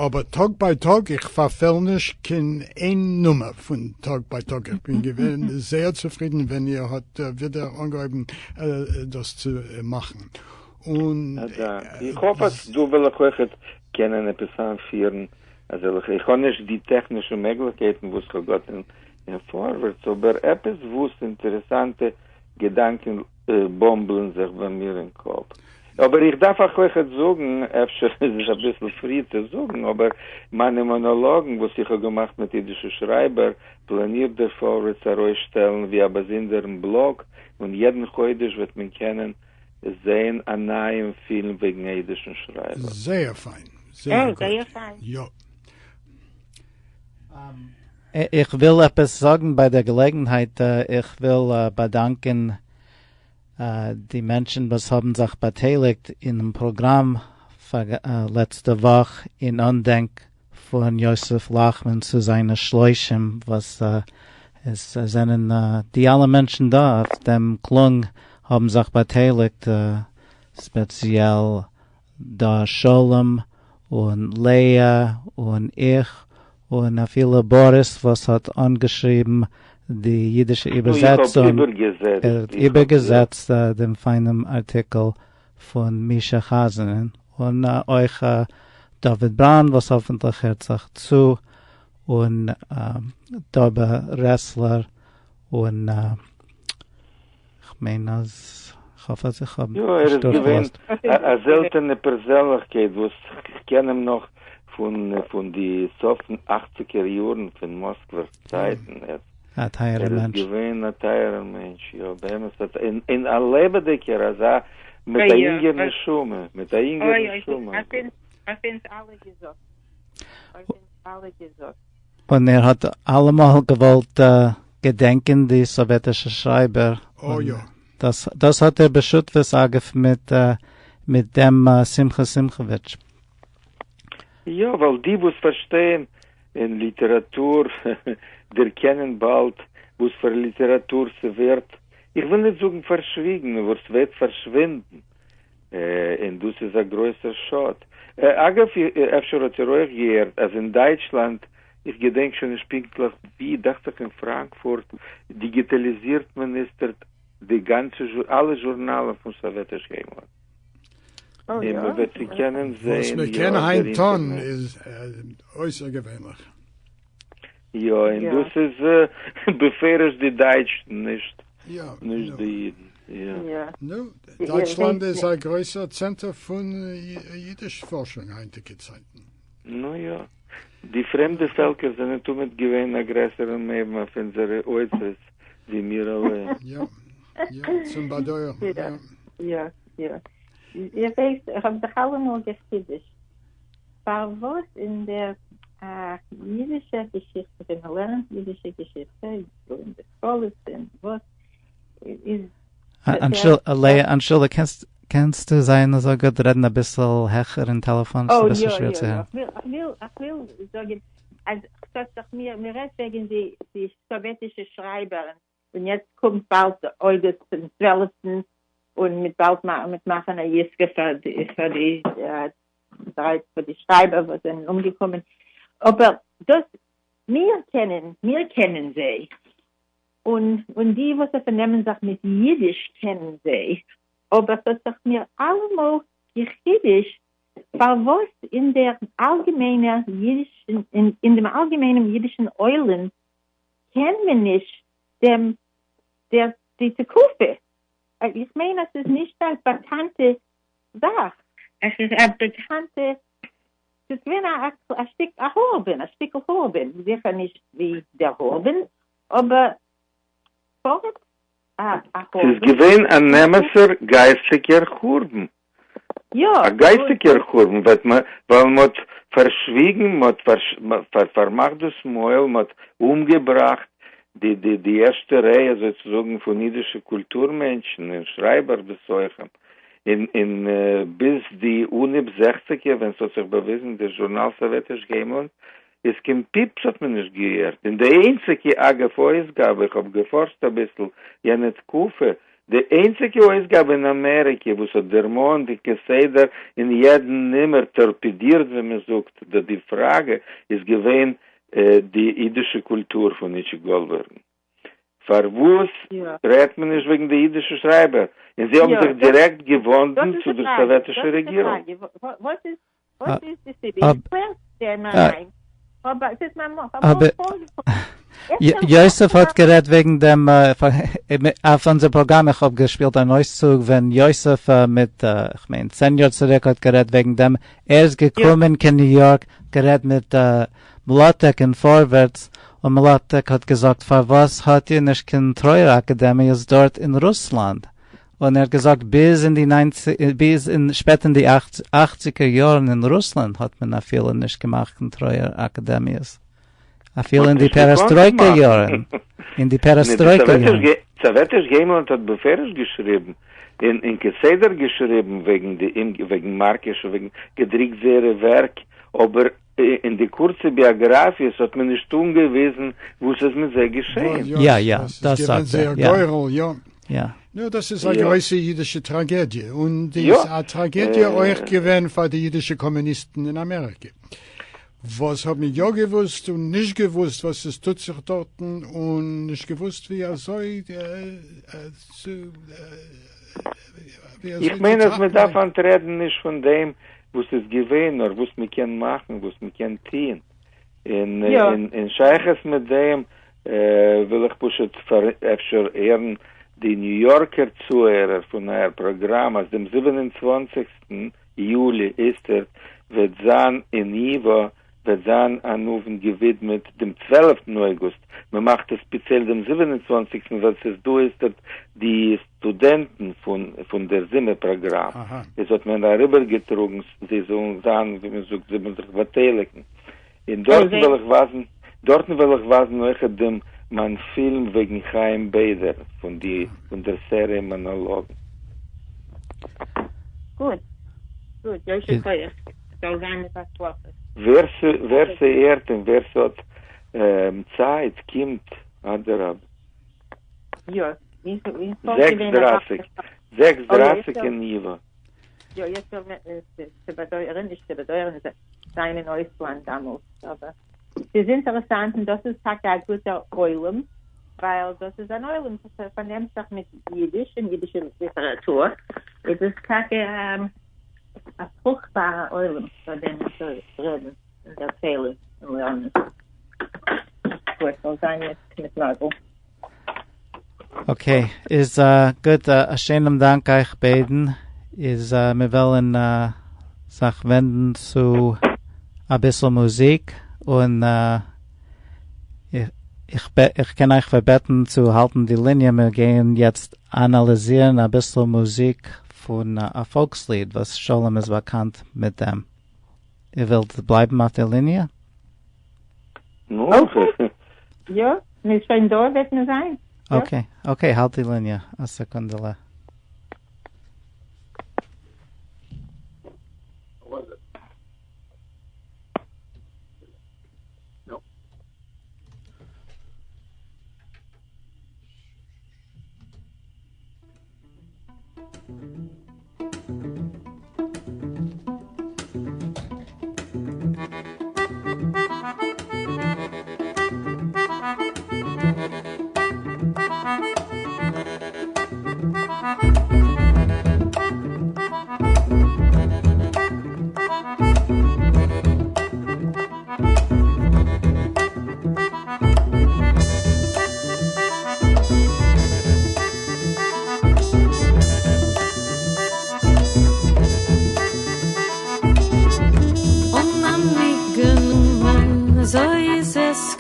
A: אבער טאג ביי טאג איך פארפעל נישט קיין איין נומער פון טאג ביי טאג, איך בין געווען זייער צופרידן ווען איר האט ווידער אנגעהויבן דאס צו מאכן, און.
G: א דאנק. איך האף אז דא וועל איך אויכעט קענען עפעס איינפירן אזעלכע, איך האב נישט די טעכנישע מעגליכקייטן וואס כ'האב געהאט אין פארווערטס, אבער עפעס וואס אינטערעסאנטע געדאנקען באמבלען זיך ביי מיר אין קאפ. אבער איך דארף אייך אויכעט זאגן, אפשר איז עס אביסל פרי צו זאגן, אבער מיינע מאנאלאגן וואס איך האב געמאכט מיט אידישע שרייבער, פלאנירט דער פארווערטס ארויסשטעלן ווי א באזונדערן בלאג, און יעדן חודש וועט מען קענען זען א נייעם פילם וועגן א אידישן שרייבער.
A: זייער פיין, זייער גוט, יא.
E: איך וויל עפעס זאגן ביי דער געלעגנהייט, איך וויל באדאנקען די מענטשן וואס האבן זיך באטייליגט אינעם פראגראם פאר לעצטע וואך אין אנדענק פון יוסף לאכמאן צו זיינע שלושים וואס עס זענען די אלע מענטשן דא אויף דעם קלונג האבן זיך באטייליגט ספעציעל דא שלום און לאה און איך און אפילו באריס וואס האט אנגעשריבן די אידישע איבערזעצונג, ער האט איבערגעזעצט דעם פיינעם ארטיקל פון מישא חזנ'ען, און אויך דוד בראון וואס האפנטליך הערט זיך צו, און דובה רעסלער, און כ'מיין אז כ'האף אז איך האב
G: יא, ער איז געווען א זעלטענע פערזענליכקייט וואס כ'קען אים נאך פון פון די סוף אכציגער יארן פון מאסקווער צייטן, ער
E: א טייערער
G: איז
E: מענטש.
G: געווען א טייערער מענטש, יא באמת, און א לעבעדיגער אזא מיט א יונגער נשמה, מיט א יונגער נשמה.
H: אויף אונז אלע געזאגט, אויף אונז אלע געזאגט.
E: און ער האט אלעמאל געוואלט געדענקען די סאוועטישע שרייבער,
A: אוי יא.
E: דאס דאס האט ער בשותפות אגב מיט מיט דעם שמחה שמחוביץ'.
G: יא, ווייל די וואס פארשטייען אין ליטעראטור דערקענען באלד וואס פאר ליטעראטור ס'ווערט, איך וויל ניט זאגן פארשוויגן, אבער ס'ווערט פארשווינדן, און דאס איז א גרויסער שאד. אגב, אפשר האט איר אויך געהערט אז אין דייטשלאנד, איך געדענק שוין נישט פונקטליך ווי, דאכט זיך אין פראנקפורט, דיגיטאליזירט מען איצטערט די גאנצע, אלע זשורנאלן פון סאוועטיש היימלאנד. און מען וועט זיי קענען
A: וואס
G: זעהן
A: מען
G: יא
A: קען
G: אויף דער
A: היינט טון
G: אינטערנעט.
A: איז אויסערגעווענליך.
G: יא, און דאס איז בפירוש די דייטשן, נישט נישט די אידן. יא.
A: נו, דייטשלאנד איז א גרויסער צענטער פון אידיש פארשונג היינטיגע צייטן.
G: נו יא. די פרעמדע פעלקער זענען תמיד געווען א גרעסערע מאוים אויף אונזערע אוצרות ווי מיר אליין.
A: יא, יא, צום באדויערן,
H: יא. יא, יא. איר ווייסט, איך האב זיך אלעמאל גע'חידוש'ט פארוואס אין דער אידישער געשיכטע, ווען מען לערנט אידישע געשיכטע, אין די סקולס און וואס, איז
E: לאה, אנטשולדיגט, קענסט קענסטו זיין אזוי גוט רעדן אביסל העכער אין טעלעפאן? ס'איז אביסל שווער צו הערן.
H: אוי יא יא יא, איך וויל זאגן אז ס'האט זיך מיר, מען רעדט וועגן די די סאוועטישע שרייבער און יעצט קומט באלד אוגוסט צום צוועלפטן און מ'עט באלד מ'עט מאכן א יזכור פאר די פאר די דריי פאר די שרייבער וואס זענען אומגעקומען, אבער דאס מיר קענען מיר קענען זיי, און און די וואס פארנעמען זיך מיט אידיש קענען זיי, אבער ס'האט זיך מיר אלעמאל גע'חידוש'ט. פארוואס אין דער אלגעמיינער אידישן אין דעם אלגעמיינעם אידישן עולם קען מען נישט דעם דער די תקופה? איך מיין אז ס'איז נישט א באקאנטע זאך. עס איז א באקאנטע, ס'איז געווען א שטיק א חורבן, א שטיקל חורבן, זיכער נישט ווי דער חורבן, אבער פארט א
G: ס'איז
H: חורבן.
G: געווען אן אמת'ער גייסטיגער חורבן.
H: יא,
G: א גייסטיגער חורבן וועט מען, ווייל מ'האט פארשוויגן, מ'האט פארמאכט דאס מויל, מ'האט אומגעבראכט די די די ערשטע ריי אזוי צו זאגן פון אידישע קולטור מענטשן און שרייבער בתוכם, און און ביז די אנהויב זעכציגער ווען ס'האט זיך באוויזן די זשורנאל סאוועטיש היימלאנד איז קיין פיפס האט מען נישט געהערט, און די איינציגע אגב אויסגאבע, איך האב געפארשט אביסל יענע תקופה, די איינציגע אויסגאבע אין אמעריקע וואס האט דערמאנט און כסדר אין יעדן נומער טארפעדירט ווי מען זאגט די די פראגע איז געווען די אידישע קולטור פון איטשע גאלדבערגן. פארוואס רעדט מען נישט וועגן די אידישע שרייבער? און זיי האבן זיך דירעקט געוואנדן צו דער סאוועטישער רעגירונג.
E: יוסף האט גערעדט וועגן דעם אויף אונזער פראגראם, איך האב געשפילט אן אויסצוג ווען יוסף מיט כ'מיין צען יאר צוריק האט גערעדט וועגן דעם, ער איז געקומען קיין ניו יארק, גערעדט מיט מלאטעק אין פארווערטס, און מלאטעק האט געזאגט פארוואס האט איר נישט קיין טרויער אקאדעמיעס דארט אין רוסלאנד? און ער האט געזאגט ביז אין די ניינציג ביז אין שפעט אין די אכציגער יארן אין רוסלאנד האט מען אפילו נישט געמאכט קיין טרויער אקאדעמיעס אפילו אין די פערעסטרויקע יארן אין די פערעסטרויקע יארן.
G: סאוועטיש היימלאנד האט בפירוש געשריבן און און כסדר געשריבן וועגן די וועגן מארקיש און וועגן געדרוקט זייערע ווערק אבער אין די קורצע ביאגראפיעס האט מען נישט אנגעוויזן וואס איז מיט זיי געשעהן.
E: יא יא, דאס זאגט ער,
A: יא. יא. נו, דאס איז א גרויסע אידישע טראגעדיע, און די איז א טראגעדיע אויך געווען פאר די אידישע קאמוניסטן אין אמעריקע, וואס האבן יא געוואוסט און נישט געוואוסט וואס עס טוט זיך דארטן, און נישט געוואוסט ווי אזוי צו
G: איך מיין אז מען דארף היינט רעדן נישט פון דעם וואס איז געווען, נאר וואס מען קען מאכן, וואס מען קען טוהן. און אין שייכות מיט דעם וויל איך פשוט פאר אפשר הערן די ניו יארקער צוהערער פון אייער פראגראם אז דעם 27סטן יולי איצטערט וועט זיין אין ייווא וועט זיין אן אוונט געווידמעט דעם צוועלפטן אויגוסט, מען מאכט עס ספעציעל דעם 27סטן ווייל ס'איז דא איצטערט די סטודענטן פון פון דער זומער פראגראם, איז האט מען אריבערגעטראגן זיי זאלן זיין ווי מען זאגט זיי זאלן זיך באטייליגן, און דארטן וועל איך ווייזן דארטן וועל איך ווייזן אויכעט דעם מיין פילם וועגן חיים בעדער פון די פון דער סעריע מאנאלאגן.
H: גוט גוט, יישר כח, זאל זיין מיט הצלחה.
G: ווער ווער ס'הערט און ווער ס'האט צייט קומט אדרבה.
H: יא.
G: 6:30, 6:30 אין ייווא.
H: יא, יעצט וועל מען צו באדויערן, נישט צו באדויערן, זיין אין אויסלאנד דאמאלס, אבער ס'איז אינטערעסאנט און דאס איז טאקע א גוטער עולם, ווייל דאס איז אן עולם וואס פארנעמט זיך מיט אידיש און אידישע ליטעראטור, איז עס טאקע א פרוכטבארע עולם פאר דעם צו רעדן און דערציילן און לערנען. גוט, זאל זיין מיט מזל.
E: Okay, איז גוט, א שענעם דאנק אייך ביידן, איז מיר וועלן זיך ווענדן צו אביסל מוזיק, און איך קען אייך פארבעטן צו האלטן די ליניע, מיר גייען יעצט אנאליזירן אביסל מוזיק פון א פאלקסליד וואס שלום איז באקאנט מיט דעם. איר ווילט בלייבן אויף די ליניע?
G: נו,
H: יא, מ'איז שוין דא וועט מען זיין.
E: Okay, okay, האלט די ליניע א סעקונדעלע.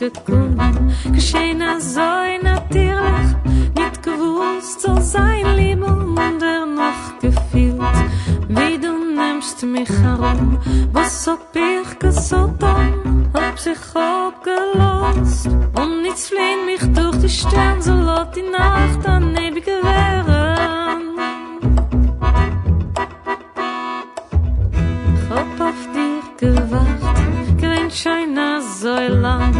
I: געקומען, געשען אַזוי נאַטירלעך, ניט געוווּסט זאָל זײַן ליבע און דערנאָך געפֿילט ווי דו נעמסט מיך אַרום. וואָס האָב איך געזאָלט טאָן? האָב זיך אָפּגעלאָזט און איצט פֿליִען מיך דורך די שטערן, זאָל אָט די נאַכט אַן אייביקע ווערן. כ'האָב אויף דיר געוואַרט, געווען שוין אַזוי לאַנג,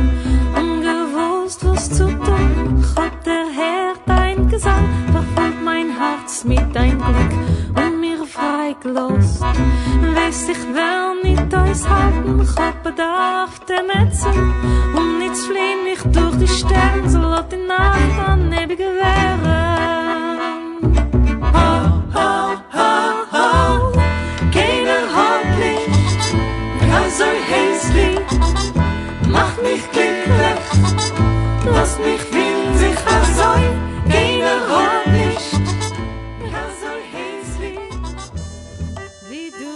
I: און געוווּסט וואָס צו טאָן. כ'האָב דערהערט דײַן געזאַנג, פֿאַרפֿולט מײַן האַרץ מיט דײַן גליק און מיר פֿרײַ געלאָזט. ווייסט, איך וועל ניט אויסהאַלטן, כ'האָב באַדאַרפֿט עמעצן, און איצט פֿליִען מיך דורך די שטערן, זאָל אָט די נאַכט אַן אייביקע ווערן. קיינער האט נישט אזוי הייס ליב, מאך מיך גליקליך, לאז מיך פילן זיך אזוי, קיינער האט נישט אזוי הייס ליב ווי דו.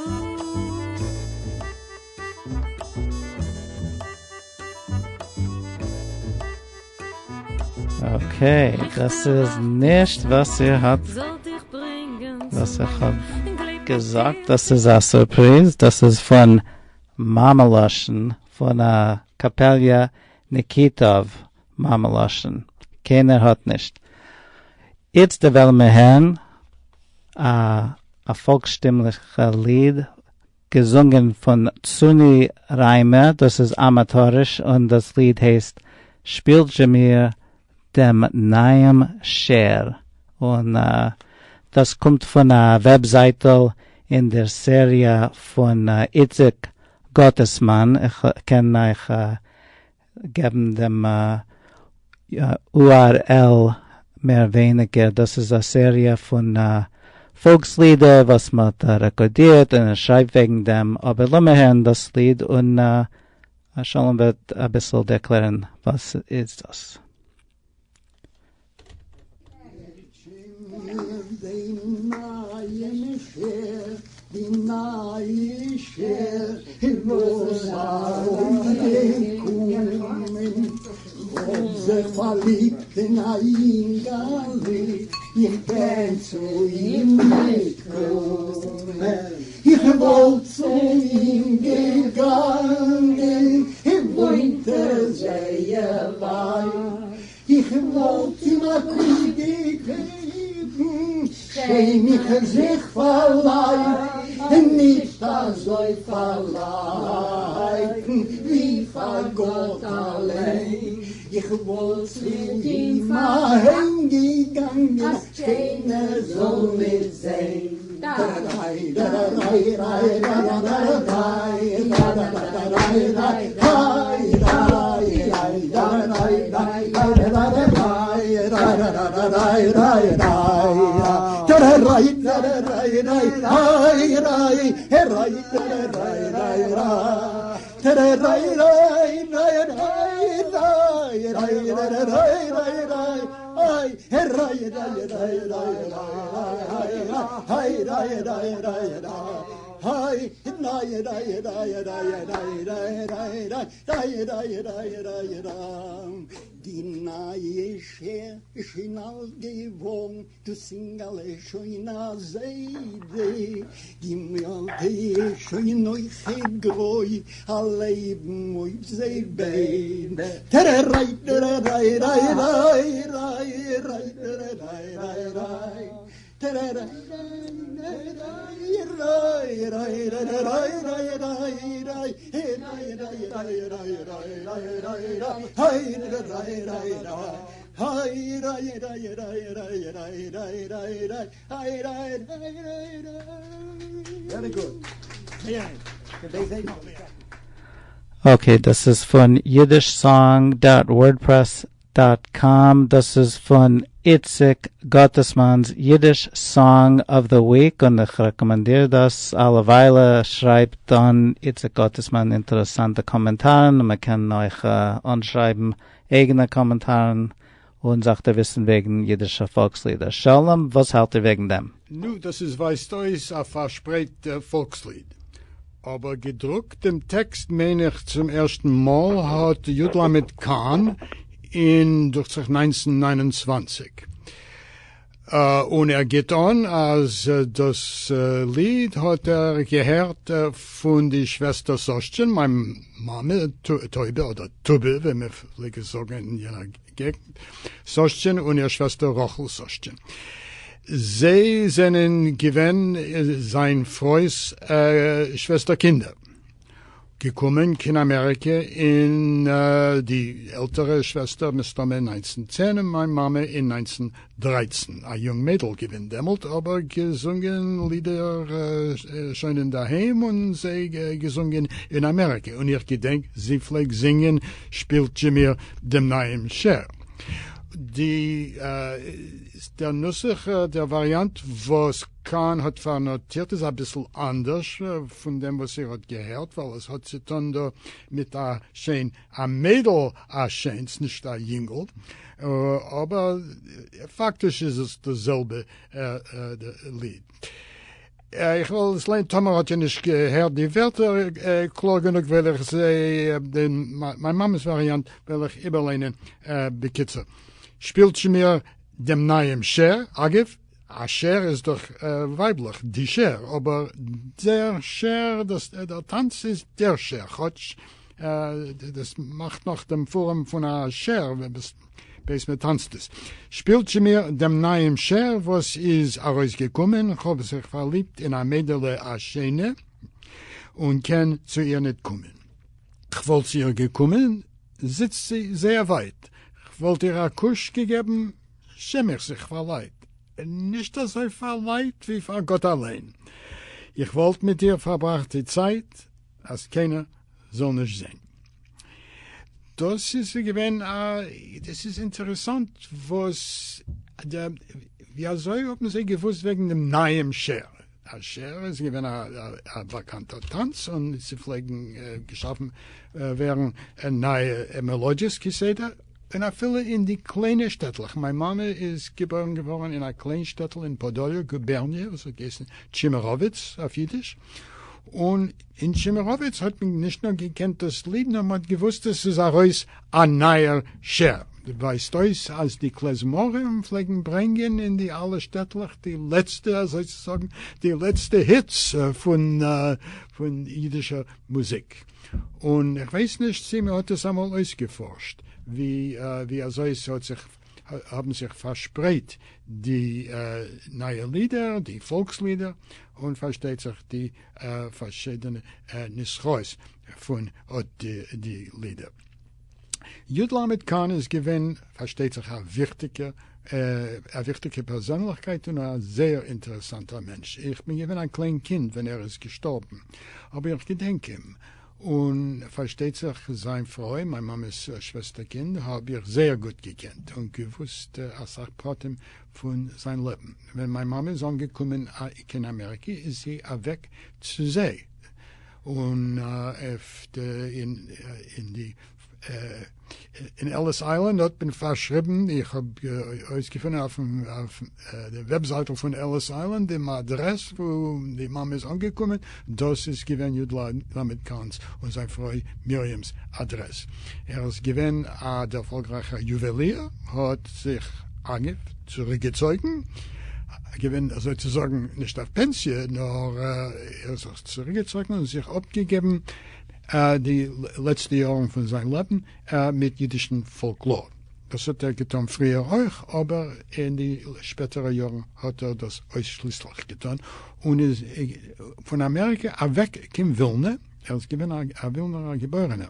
E: Okay, דאס איז נישט וואס איר האט וואס איך האב געזאגט, דאס איז א סורפריז, דאס איז פון מאמע לשון, פון א קאפעליע ניקיטוב מאמע לשון, קיינער האט נישט. איצטער וועלן מיר הערן א פאלקסטימליכע ליד געזונגען פון צוני ריימער, דאס איז אמאטאריש און דאס ליד הייסט שפילט זשע מיר דעם נייעם שער און דאס קומט פון א וועבזייטל אין דער סעריע פון איציק גאטעסמאן, איך קען אייך געבן דעם URL מער ווייניגער, דאס איז א סעריע פון פאלקס לידער וואס מען האט רעקארדירט און ער שרייבט וועגן דעם, אבער לאמיר הערן דאס ליד און שלום וועט אביסל ערקלערן וואס איז דאס.
J: איך וואלט אים א קוש געגעבן, שעם איך זיך פאר לייטן, נישט אזוי פאר לייטן ווי פאר גאט אליין, איך וואלט צו אים אהיים געגאנגען אז קיינער זאל נישט זען. די נייע שער איז שוין אלט געווארן, דאס אינגעלע איז שוין א זיידע, די אלטע איז שוין אויכעט גרוי, א לעבן אויף זיי ביידע. טערעריי טערעריי ריי ריי ריי ריי טערעריי ריי ריי טערעריי ריי ריי ריי ריי ריי ריי
E: Okay, דאס איז פון yiddishsong dot wordpress dot com, דאס איז פון איציק גאטעסמאן'ס Yiddish Song of the Week, און איך רעקאמענדיר דאס, אלע וויילע שרייבט אן איציק גאטעסמאן אינטערעסאנטע קאמענטארן, און מען קען אויך אנשרייבן אייגענע קאמענטארן און זיך דערוויסן וועגן אידישע פאלקסלידער. שלום, וואס האלט איר וועגן דעם?
A: נו, דאס איז ווייזט אויס א פארשפרייט פאלקסליד. אבער געדרוקט דעם טעקסט מיין איך צום ערשטן מאל האט י ל קאהן אין דוכט זיך 1929, און ער גיט אן אז דאס ליד האט ער געהערט פון די שוועסטער סאשטשען, מיין מאמע טויבע אדער טובע ווי מען פלעג עס זאגן אין יענער געגנט, סאשטשען און איר שוועסטער רחל סאשטשען. זיי זענען געווען זיין פרוי'ס שוועסטער קינדער. געקומען קיין אמעריקע אין די עלטערע שוועסטער מסתמא אין 1910 און מיין מאמע אין 1913, א יונג מיידל געווען דעמאלט אבער געזונגען לידער שוין אינדערהיים און זיי געזונגען אין אמעריקע און איך געדענק זי פלעגט זינגען שפילט זשע מיר דעם נייעם שער. די דער נוסח דער וואריאנט וואס קאהן האט פארנאטירט איז אביסל אנדערש פון דעם וואס איר האט געהערט, ווייל עס האט צו טון דא מיט א שיין א מיידל א שיינס נישט א יונגל, אבער פאקטיש איז עס דאס זעלבע ליד. איך וועל עס ליינען, טאמער האט איר נישט געהערט די ווערטער קלאר גענוג וועל איך זיי, מיין מאמע'ס וואריאנט וועל איך איבערליינען בקיצור. שפילט זשע מיר דעם נייעם שער, אגב, א שער איז דאך ווייבליך, די שער, אבער דער שער, דאס דער טאנץ איז דער שער, כאטש דאס מאכט נאך דעם פארעם פון א שער בעת מען טאנצט עס. שפילט זשע מיר דעם נייעם שער וואס איז ארויסגעקומען, כ'האב זיך פארליבט אין א מיידעלע א שיינע, און קען צו איר ניט קומען. כ'וואלט צו איר געקומען, זיצט זי זייער ווייט, כ'וואלט איר א קוש געגעבן, שעם איך זיך פאר לייט, נישט אזוי פאר לייט ווי פאר גאט אליין, איך וואלט מיט איר פארבראכט די צייט אז קיינער זאל נישט זען. דאס איז געווען א, דאס איז אינטערעסאנט וואס ווי אזוי האבן זיי געוואוסט וועגן דעם נייעם שער? א שער איז געווען א באקאנטער טאנץ און ס'פלעגן געשאפן ווערן נייע מעלאדיעס כסדר, און אפילו אין די קליינע שטעטלעך, מיין מאמע איז געבוירן געווארן אין א קליין שטעטל אין פאדאליע גובערניע וואס האט געהייסן טשימעראוויץ אויף אידיש, און אין טשימעראוויץ האט מען נישט נאר געקענט דאס ליד נאר מען האט געוואוסט עס איז ארויס א נייער שער. ווייזט אויס אז די קלעזמארים פלעגן ברענגען אין די אלע שטעטלעך די לעצטע, אזוי צו זאגן, די לעצטע היטס פון פון אידישער מוזיק. און איך ווייס נישט צי מען האט עס אמאל אויסגעפארשט ווי ווי אזוי ס'האט זיך האבן זיך פארשפרייט די נייע לידער, די פאלקס לידער, און פארשטייט זיך די פארשידענע נוסחאות פון אט די לידער. י ל קאהן איז געווען פארשטייט זיך א וויכטיגער א וויכטיגע פערזענליכקייט און א זייער אינטערעסאנטער מענטש. איך בין געווען א קליין קינד ווען ער איז געשטארבן, אבער איך געדענק אים, און פארשטייט זיך זיין פרוי, מיין מאמע'ס שוועסטער קינד, האב איך זייער גוט געקענט און געוואוסט אסאך פרטים פון זיין לעבן. ווען מיין מאמע איז אנגעקומען קיין אמעריקע איז זי אוועק צו זיי, און אין די אין עליס איילענד האט מען פארשריבן, איך האב אויסגעפונען אויפן די וועבזייטל פון עליס איילענד דעם אדרעס וואו די מאמע איז אנגעקומען, דאס איז געווען י ל קאהן'ס און זיין פרוי מרים'ס אדרעס. ער איז געווען א דערפאלגרייכער יואליר, האט זיך אגב צוריקגעצויגן, געווען אזוי צו זאגן נישט אויף פענסיע, נאר ער האט זיך צוריקגעצויגן און זיך אפגעגעבן די לעצטע יארן פון זיין לעבן מיט אידישן פאלקלאר. דאס האט ער געטון פריער אויך, אבער אין די שפעטערע יארן האט ער דאס אויסשליסליך געטון, און איז פון אמעריקע אוועק קיין ווילנע, ער איז געווען א ווילנער א געבוירענער,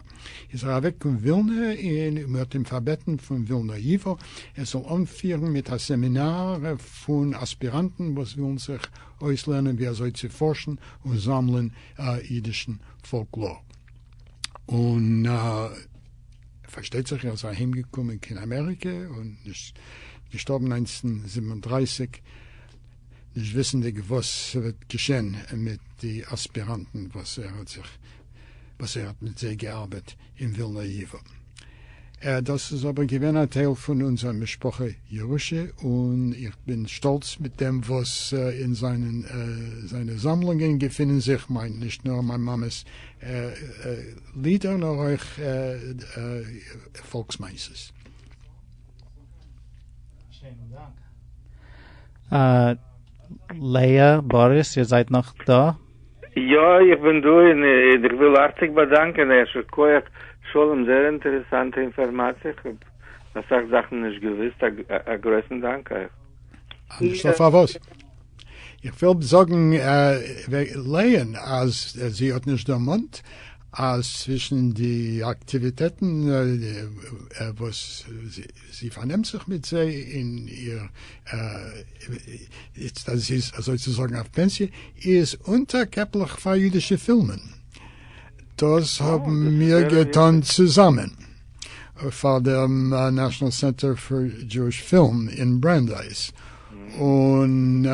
A: איז ער אוועק קיין ווילנע און מען האט אים פארבעטן פון ווילנער ייווא ער זאל אנפירן מיט א סעמינאר פון אספיראנטן וואס ווילן זיך אויסלערנען ווי אזוי צו פארשן און זאמלען אידישן פאלקלאר. און פארשטייט זיך ער איז אהיים געקומען קיין אמעריקע און איז געשטארבן 1937 נישט וויסענדיג וואס ס'וועט געשען מיט די אספיראנטן וואס ער האט זיך וואס ער האט מיט זיי געארבעט אין ווילנער ייווא. דאס איז אבער געווען א טייל פון אונזער משפחה ירושה, און איך בין שטאלץ מיט דעם וואס אין זיינע זאמלונגען געפינען זיך מיין, נישט נאר מיין מאמע'ס לידער, נאר אויך פאלקס-מעשיות.
E: שיינעם דאנק. לאה, באריס, איר זייט נאך דא?
G: יא, איך בין דא און איך וויל הארציג באדאנקען, יישר כח שלום, זייער אינטערעסאנטע אינפארמאציע, איך האב אסאך זאכן נישט געוואוסט, א גרויסן דאנק אייך.
A: נישטא פארוואס. איך וויל זאגן לאה'ן אז זי האט נישט דערמאנט אז צווישן די אקטיוויטעטן וואס זי פארנעמט זיך מיט זיי אין איר איצט אז זי איז אזוי צו זאגן אויף פענסיע איז אונטערקעפלעך פאר אידישע פילמען. דאס האבן מיר געטאן צוזאמען פאר דעם National Center for Jewish Film אין בראנדייס, און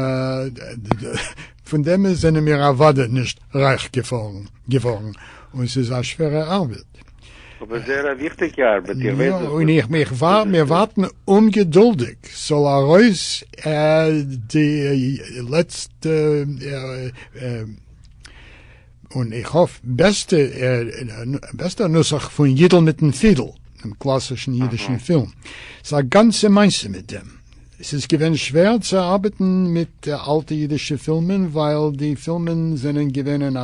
A: פון דעם זענען מיר אוודאי נישט רייך געווארן, און ס'איז א שווערע ארבעט.
G: אבער זייער א וויכטיגע ארבעט, איך ווייס דאס.
A: און איך מיך ווארט, מיר ווארטן אומגעדולדיג ס'זאל ארויס די לעצטע און איך האף בעסטע בעסטע נוסח פון יידל מיטן פידל, דעם קלאסישן אידישן פילם. ס'איז א גאנצע מעשה מיט דעם. ס'איז געווען שווער צו ארבעטן מיט אלטע אידישע פילמען ווייל די פילמען זענען געווען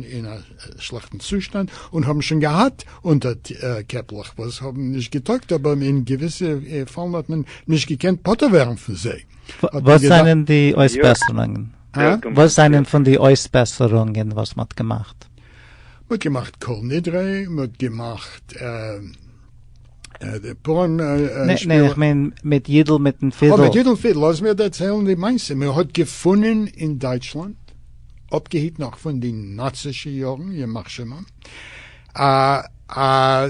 A: אין א שלעכטן צושטאנד און האבן שוין געהאט אונטערקעפלעך וואס האבן נישט געטויגט אבער אין געוויסע פאלן האט מען נישט געקענט פטור ווערן פון זיי.
E: וואס זענען די אויסבעסערונגען? וואס זענען פון די אויסבעסערונגען וואס מ'האט געמאכט?
A: מ'האט געמאכט כל נדרי, מ'האט געמאכט די פורים
E: שפיל. ניין איך מיין מיט יידל מיטן פידל.
A: מיט יידל פידל, לאז מיר דערציילן די מעשה, מען האט געפונען אין דייטשלאנד, אפגעהיט נאך פון די נאצישע יארן, ימח שמם, א א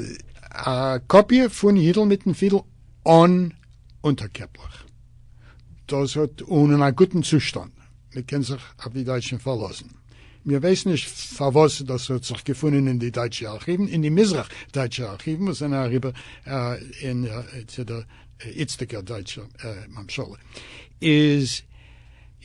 A: קאפיע פון יידל מיטן פידל אן אונטערקעפלעך. דאס האט און אין א גוטן צושטאנד, מען קען זיך אויף די דייטשן פארלאזן. מיר ווייסן נישט פארוואס דאס האט זיך געפונען אין די דייטשע ארכיוון, אין די מזרח דייטשע ארכיוון וואס זענען אריבער אין צו דער איצטיגער דייטשער ממשלה. איז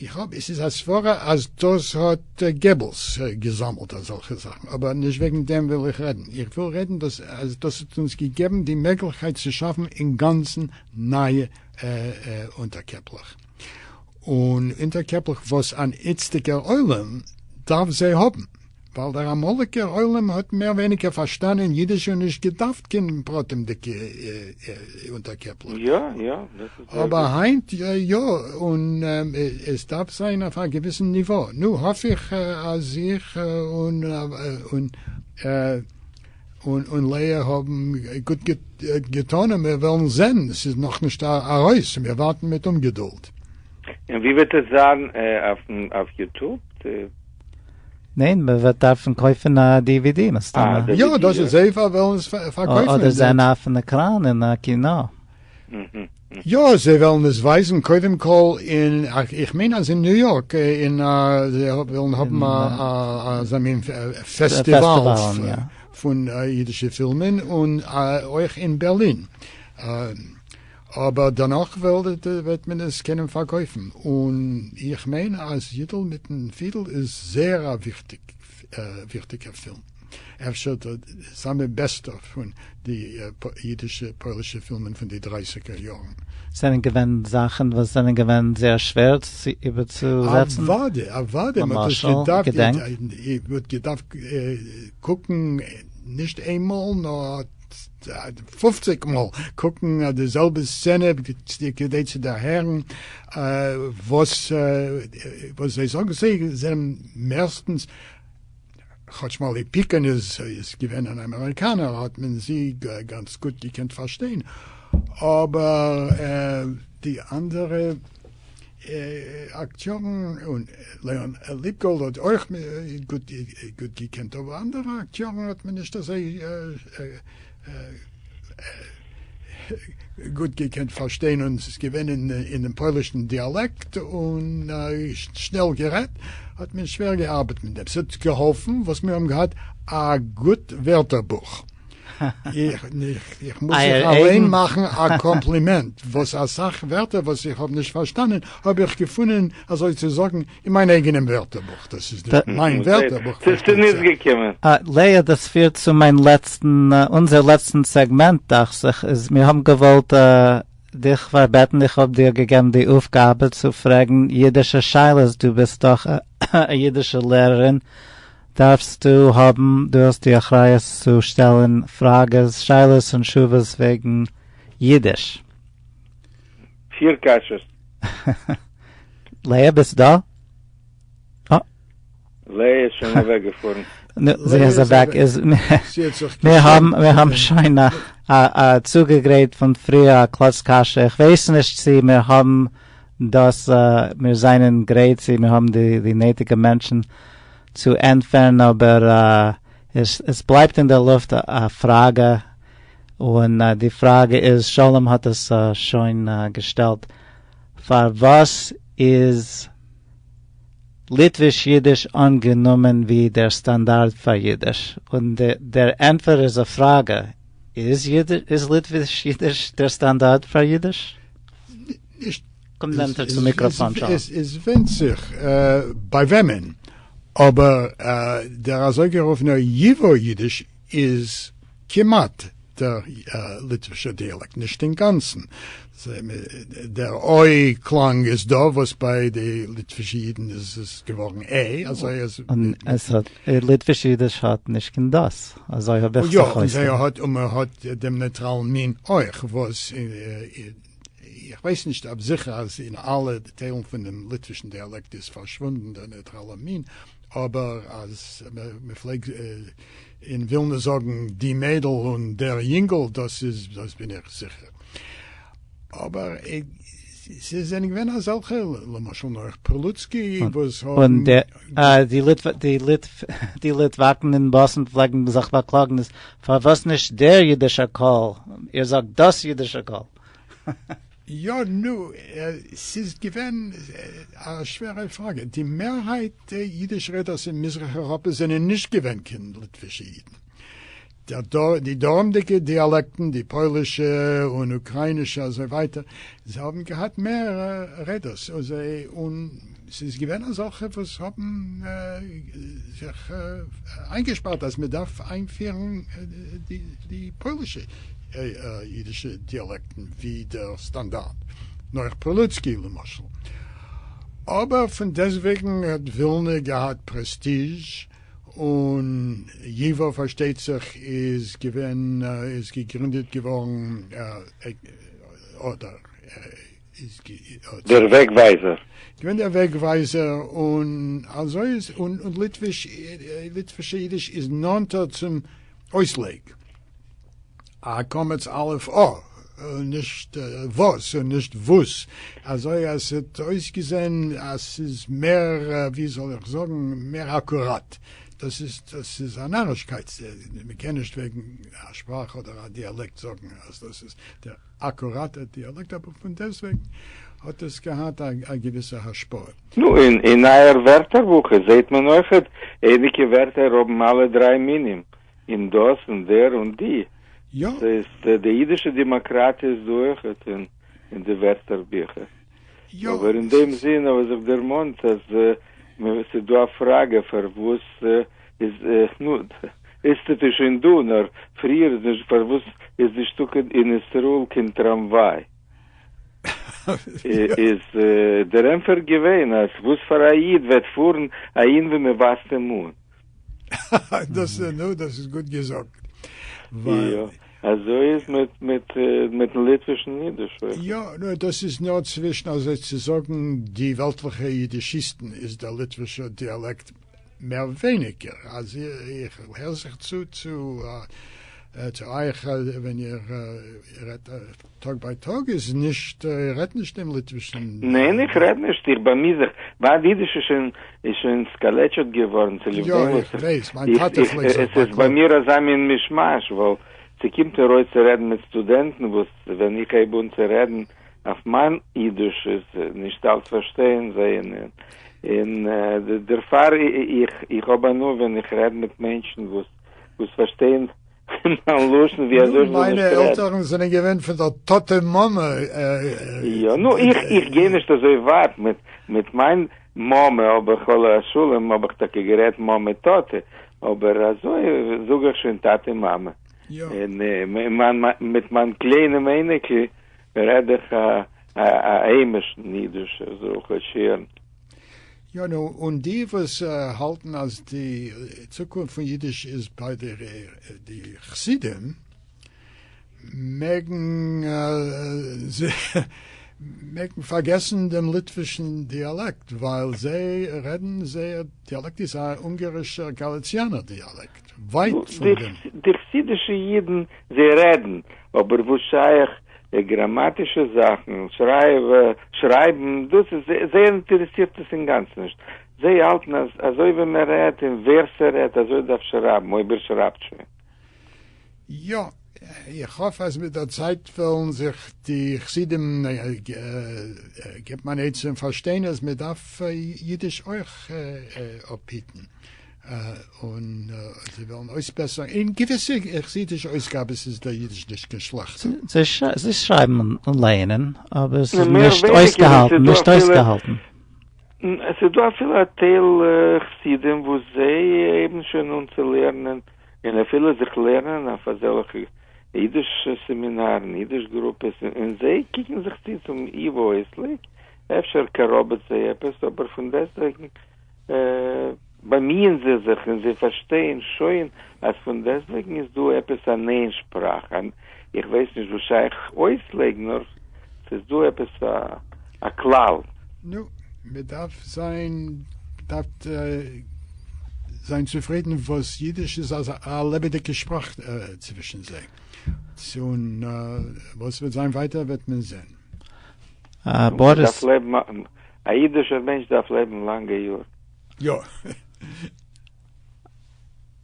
A: איך האב, עס איז א סברה אז דאס האט געבעלס געזאמלט אזעלכע זאכן, אבער נישט וועגן דעם וויל איך רעדן, איך וויל רעדן דאס אז דאס האט אונז געגעבן די מעגליכקייט צו שאפן אינגאנצן נייע אונטערקעפלעך, און אונטערקעפלעך וואס אן איצטיגער עולם דארף זיי האבן, ווייל דער אמאליגער עולם האט מער ווייניגער פארשטאנען אידיש און נישט געדארפט קיין פרטימ'דיגע אונטערקעפלעך.
G: יא יא, דאס איז זייער
A: אבער היינט יא, און עס דארף זיין אויף א געוויסן ניווא. נו, האף איך אז איך און און און לאה האבן גוט געטאן און מיר וועלן זען, עס איז נאכנישט ארויס און מיר ווארטן מיט אומגעדולד.
G: און ווי וועט עס זיין אויף YouTube?
E: ניין, מען וועט דארפן קויפן א DVD מסתמא.
A: יא, דאס איז זיי וועלן עס פארקויפן.
E: אדער זען אויפן עקראן אין א קינא.
A: יא, זיי וועלן עס ווייזן קודם כל אין, איך מיין אז אין ניו יארק, אין א, זיי ווילן האבן אזא מין פעסטיוואל פון אידישע פילמען, און אויך אין בערלין. אבער דערנאך וועט מען עס קענען פארקויפן, און איך מיין אז יידל מיטן פידל איז זייער א וויכטיגער פילם, אפשר דער סאמע בעסטער פון די אידישע פוילישע פילמען פון די דרייסיגער יארן.
E: זענען געווען זאכן וואס זענען געווען זייער שווער איבערצוזעצן?
A: אוודאי, אוודאי, מען האט עס געדארפט, מען האט געדארפט קוקן נישט איינמאל נאר פופציג מאל קוקן די זעלבע סצענע כדי צו דערהערן וואס זיי זאגן, זיי זענען מערסטנס, כאטש מאלי פיקען איז געווען אן אמעריקאנער האט מען זי גאנץ גוט געקענט פארשטיין, אבער די אנדערע אקטיארן, און לעאן ליפגאלד האט אויך גוט געקענט, אבער אנדערע אקטיארן האט מען נישט אזוי גוט געקענט פארשטיין, און ס'איז געווען אינעם פוילישן דיאלעקט און שנעל גערעדט, האט מען שווער געארבעט מיט דעם. ס'האט געהאלפן וואס מיר האבן געהאט א גוט ווערטערבוך. איך, איך מוז זיך אליין מאכן א קאמפלימענט, וואס אסאך ווערטער וואס איך האב נישט פארשטאנען האב איך געפונען אזוי צו זאגן אין מיין אייגענעם ווערטערבוך, דאס איז נישט מיין ווערטערבוך
G: ס'איז
A: פארשטייט
G: צוניץ
A: זיך.
G: געקומען.
E: לאה, דאס פירט צו מיין לעצטן, אונזער לעצטן סעגמענט דאכט זיך, איז מיר האבן געוואלט דיך פארבעטן, איך האב דיר געגעבן די אויפגאבע צו פרעגן אידישע שאלות, דו ביסט דאך א אידישע לערערין, דארפסטו האבן, דו האסט די אחריות צו שטעלן פראגעס, שאלות און תשובות וועגן אידיש.
G: פיר קשיות.
E: לאה ביסט דא? אה.
G: לאה איז שוין אוועק געפארן.
E: נו, זי איז אוועק. איז מיר האבן מיר האבן שוין א צוגעגרייט פון פריער א קלאץ קשיא, איך ווייס נישט צו מיר האבן דאס, מיר זענען גרייט צו מיר האבן די נויטיגע מענטשן צו ענטפערן, אבער עס בלייבט אין דער לופט א פראגע, און די פראגע איז, שלום האט עס שוין געשטעלט, פארוואס איז ליטוויש אידיש אנגענומען ווי דער סטאנדארד פאר אידיש? און דער ענטפער איז א פראגע, איז ליטוויש אידיש דער סטאנדארד פאר אידיש?
A: נישט.
E: קום נענטער צום מיקראפאן שלום.
A: עס ווענדט זיך ביי וועמען, אבער דער אזויגערופענער ייווא אידיש איז כמעט דער ליטווישער דיאלעקט, נישט אינגאנצן. דער אוי קלאנג איז דא, וואס ביי די ליטווישע אידן איז עס געווארן ע, אזוי אז.
E: און עס האט, ליטוויש אידיש האט נישט קיין דאס, אזוי האב איך זיך אויסגעדריקט.
A: יא, און מען האט דעם נייטראלן מין אויך, וואס איך ווייס נישט אויף זיכער אז אין אלע טיילן פון דעם ליטווישן דיאלעקט איז פארשוואונדן דער נייטראלער מין, אבער אז מען פלעג אין ווילנע זאגן די מיידל און דער יונגל, דאס איז, דאס בין איך זיכער. אבער ס'זענען געווען אזעלכע, למשל נח פרילוצקי, וואס האבן.
E: און די ליטוואקן אין באסטן פלעגן זיך באקלאגן, פארוואס נישט דער אידישער קול? איר זאגט דאס אידישע קול.
A: יא, נו, ס'איז געווען א שווערע פראגע. די מערהייט אידיש רעדערס אין מזרח אייראפע זענען נישט געווען קיין ליטווישע אידן. די דרומדיגע דיאלעקטן, די פוילישע און אוקריינישע אזוי ווייטער, זיי האבן געהאט מער רעדערס, און ס'איז געווען אזעלכע וואס האבן זיך איינגעשפארט אז מ'דארף איינפירן די פוילישע אידישע דיאלעקטן ווי דער סטאנדארט, נח פרילוצקי למשל. אבער פון דעסטוועגן האט ווילנע געהאט פרעסטיזש, און ייווא פארשטייט זיך איז געווען איז געגרינדעט געווארן אדער איז
G: דער וועגווייזער.
A: געווען דער וועגווייזער, און אזוי איז און ליטוויש ליטווישע אידיש איז נאנטער צום אויסלייג. א קמץ א' א, און נישט וואס און נישט וואס, אזוי אז ס'האט אויסגעזען אז ס'איז מער, ווי זאל איך זאגן, מער אקוראט. דאס איז דאס איז א נארישקייט, מ'קען נישט וועגן א שפראך אדער א דיאלעקט זאגן אז דאס איז דער אקוראטער דיאלעקט, אבער פון דעסטוועגן האט עס געהאט א געוויסע השפעה.
G: נו, אין אייער ווערטערבוך זעהט מען אויכעט, אייניגע ווערטער האבן אלע דריי מינים, און דאס און דער און די.
A: יא.
G: ס'איז די אידישע דעמאקראטיע איז דא אויכעט אין די ווערטער ביכער.
A: יא.
G: אבער אין דעם זין האב איך זיך דערמאנט אז ס'איז דא א פראגע פארוואס איז נו איצטערט איז שוין דא נאר פריער איז נישט פארוואס איז נישטא אין ישראל קיין טראמוויי. איז דער ענפער געווען אז וואס פאר א איד וועט פארן אהין ווי מ'ווייזט אים אן.
A: דאס נו דאס איז גוט געזאגט.
G: יא, אזוי איז מיט מיט מיטן ליטווישן אידיש אויך.
A: יא, נו דאס איז נאר צווישן אזוי צו זאגן די וועלטליכע אידישיסטן איז דער ליטווישער דיאלעקט מער ווייניגער, אז איך הער זיך צו צו צו אייך ווען איר רעדט טאג ביי טאג איז נישט, איר רעדט נישט דעם ליטווישן.
G: ניין איך רעד נישט, איך באמי זיך, מיין אידיש איז שוין איז שוין סקאלעטשעט געווארן צוליב
A: יא
G: דעם
A: איך
G: וואס
A: ווייס, מיין
G: איך
A: טאטע
G: איך
A: פלעגט זיך
G: עס איז ביי
A: באקלאגן.
G: מיר אזא מין מישמאש ווייל ס'קומט ארויס צו רעדן מיט סטודענטן וואס ווען איך הייב אן צו רעדן אויף מיין אידיש איז נישט אלץ פארשטייען זיי און און דערפאר איך איך האב הנאה ווען איך רעד מיט מענטשן וואס וואס פארשטייען. מיין לשון ווי אזוי איך זאל
A: מיינע
G: נישט רעדן.
A: עלטערן זענען געווען פון דער טאטע מאמע.
G: יא, נו, איך איך גיי נישט אזוי ווייט, מיט מיט מיין מאמע האב איך עליה השלום האב איך טאקע גערעדט מאמע טאטע, אבער אזוי זאג איך שוין טאטע מאמע. און מיין מיט מיין קליינעם אייניקל רעד איך א א היימישן אידיש זאל כאטש הערן.
A: יא נו, און די וואס האלטן אז די צוקונפט פון אידיש איז ביי די חסידים, מעגן מעגן פארגעסן דעם ליטווישן דיאלעקט, ווייל זיי רעדן זייער דיאלעקט איז א אונגארישער גאליציאנער דיאלעקט, ווייט פון דעם.
G: די חסידישע אידן זיי רעדן, אבער וואס שייך גראמאטישע זאכן, שרייבן, דאס איז זיי אינטערעסירט עס אינגאנצן נישט, זיי האלטן אז אזוי ווי מען רעדט און ווער ס'רעדט אזוי דארף שרייבן, אויב ער שרייבט שוין.
A: יא, איך האף אז מיט דער צייט וועלן זיך די חסידים געבן אן עצה און פארשטיין אז מען דארף אידיש אויך אפהיטן, און זיי וועלן אויסבעסערן, אין געוויסע חסידישע אויסגאבעס איז דער אידיש נישט קיין שלעכטער.
E: זיי שרייבן און לייענען, אבער עס איז נישט אויסגעהאלטן, נישט אויסגעהאלטן.
G: עס איז דא אפילו א טייל חסידים וואס זיי הייבן שוין אן צו לערנען און אפילו זיך לערנען אויף אזעלכע אידיש סעמינארן, אידיש גרופעס, און זיי קוקן זיך צו צום ייווא אויסלייג, אפשר קאראבעט זיי עפעס, אבער פון דעסטוועגן באמיען זיי זיך און זיי פארשטייען שוין אז פון דעסטוועגן איז דא עפעס א ניין שפראך, איך ווייס נישט וואס שייך אויסלייג, נאר ס'איז דא עפעס א כלל.
A: נו, מ'דארף זיין דארף זיין צופרידן וואס אידיש איז אזא א לעבעדיגע שפראך צווישן זיי, און וואס וועט זיין ווייטער וועט מען זען.
E: באריס.
G: א אידישער מענטש דארף לעבן לאנגע יאר.
A: יא.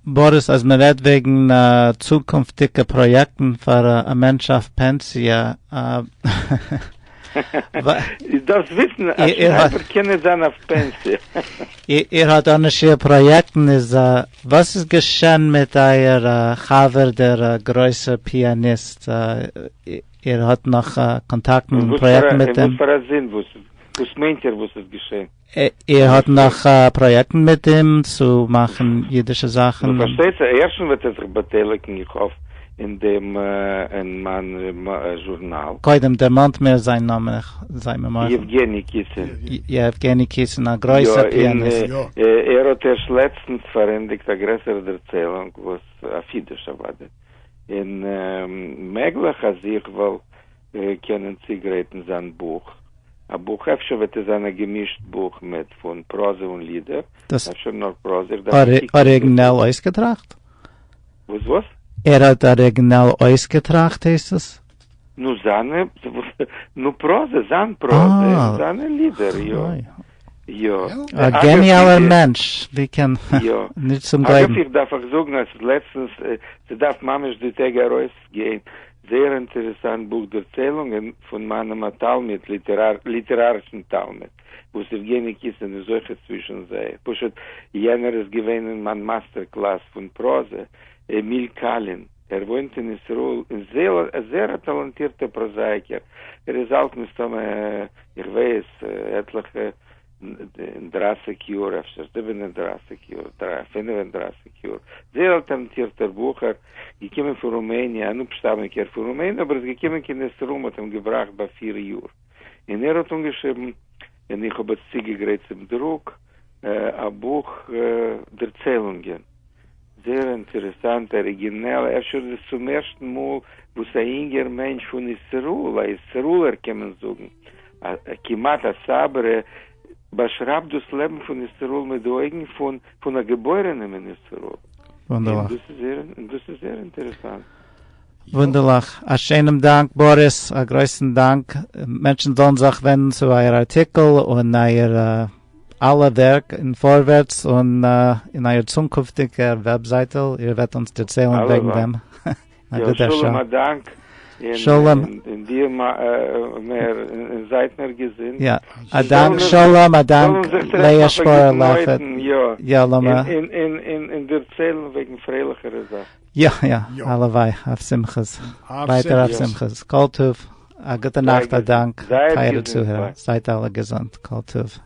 E: באריס, אז מען רעדט וועגן צוקונפטיגע פראיעקטן פאר א מענטש אויף פענסיע,
G: דו דארפסט וויסן, א שרייבער קען נישט זיין אויף פענסיע.
E: איר האט אן א שיעור פראיעקטן, איז וואס איז געשען מיט אייער חבר דער גרויסער פיאניסט? איר האט נאך קאנטאקטן און פראיעקטן מיט אים?
G: אין וואס פאר א זין? וואס מיינט איר וואס איז געשען?
E: איר האט נאך פראיעקטן מיט אים צו מאכן אידישע זאכן?
G: נו פארשטייט זיך, ערשטנס וועט ער זיך באטייליגן איך האף אין דעם אין מיין זשורנאל.
E: קודם דערמאנט מיר זיין נאמען איך זיי מיר מוחל.
G: יעווגעני קיסין.
E: יעווגעני קיסין א גרויסער פיאניסט.
G: יא און ער האט ערשט לעצטנס פארענדיגט א גרעסערע דערציילונג וואס אויף אידיש אוודאי. און מעגליך אז איך וועל קענען צוגרייטן זיין בוך, א בוך, אפשר וועט עס זיין א געמישט בוך מיט פון פראזע און לידער, אפשר נאר פראזע, איך דארף
E: קוקן. אריגינעל אויסגעטראכט?
G: וואס וואס?
E: ער האט אריגינעל אויסגעטראכט הייסט עס?
G: נו זיינע, נו פראזע, זיין פראזע און זיינע לידער, יא. יא.
E: א געניאלער מענטש, ווי קען, נישט צום גלייבן.
G: אגב איך דארף אייך זאגן אז לעצטנס, ס'דארף ממש די טעג ארויס גיין, זייער אינטערעסאנט בוך דערציילונגען פון מיינעם א תלמיד, ליטערארישן תלמיד, וואס יעווגעני קיסין איז אויכעט צווישן זיי, פשוט יענער איז געווען אין מיין מאסטער קלאס פון פראזע, עמיל קאלין. ער וואוינט אין ישראל און זייער זייער א טאלאנטירטער פראזאייקער, ער איז אלט מסתמא איך ווייס עטליכע און דרייסיג יאר אפשר 37 יאר 35 יאר, זייער א טאלאנטירטער בחור, געקומען פון רומעניע, אן אפשטאמיקער פון רומעניע אבער איז געקומען קיין ישראל מ'האט אים געבראכט ביי פיר יאר און ער האט אנגעשריבן און איך האב עס צוגעגרייט צום דרוק א בוך דערציילונגען. זייער אינטערעסאנט, אריגינעל, אפשר איז עס צום ערשטן מאל וואס א אינגער מענטש פון ישראל, א ישראלער קען מען זאגן, כמעט א סאברע, באשרייבט דאס לעבן פון ישראל מיט די אויגן פון פון א געבוירענעם אין ישראל.
E: וואונדערליך.
G: און דאס איז זייער אינטערעסאנט.
E: וואונדערליך. א שיינעם דאנק באריס, א גרויסן דאנק. מענטשן זאלן זיך ווענדן צו אייער ארטיקל און אייער אלע ווערק אין פארווערטס און אין אייער צוקונפטיגער וועבזייטל, איר וועט אונז דערציילן וועגן דעם.
G: יא, שלום, א דאנק.
E: שלום.
G: און דיר מאיר, און זייט מיר געזונט.
E: יא, א דאנק שלום, א דאנק לאה שפארער לעפעט.
G: יא, און דערציילן וועגן פרייליכערע זאכן.
E: יא יא, הלוואי, אויף שמחות. ווייטער אויף שמחות. כל טוב, א גוטע נאכט, א דאנק, טייערע צוהערער, זייט אלע געזונט, כל טוב.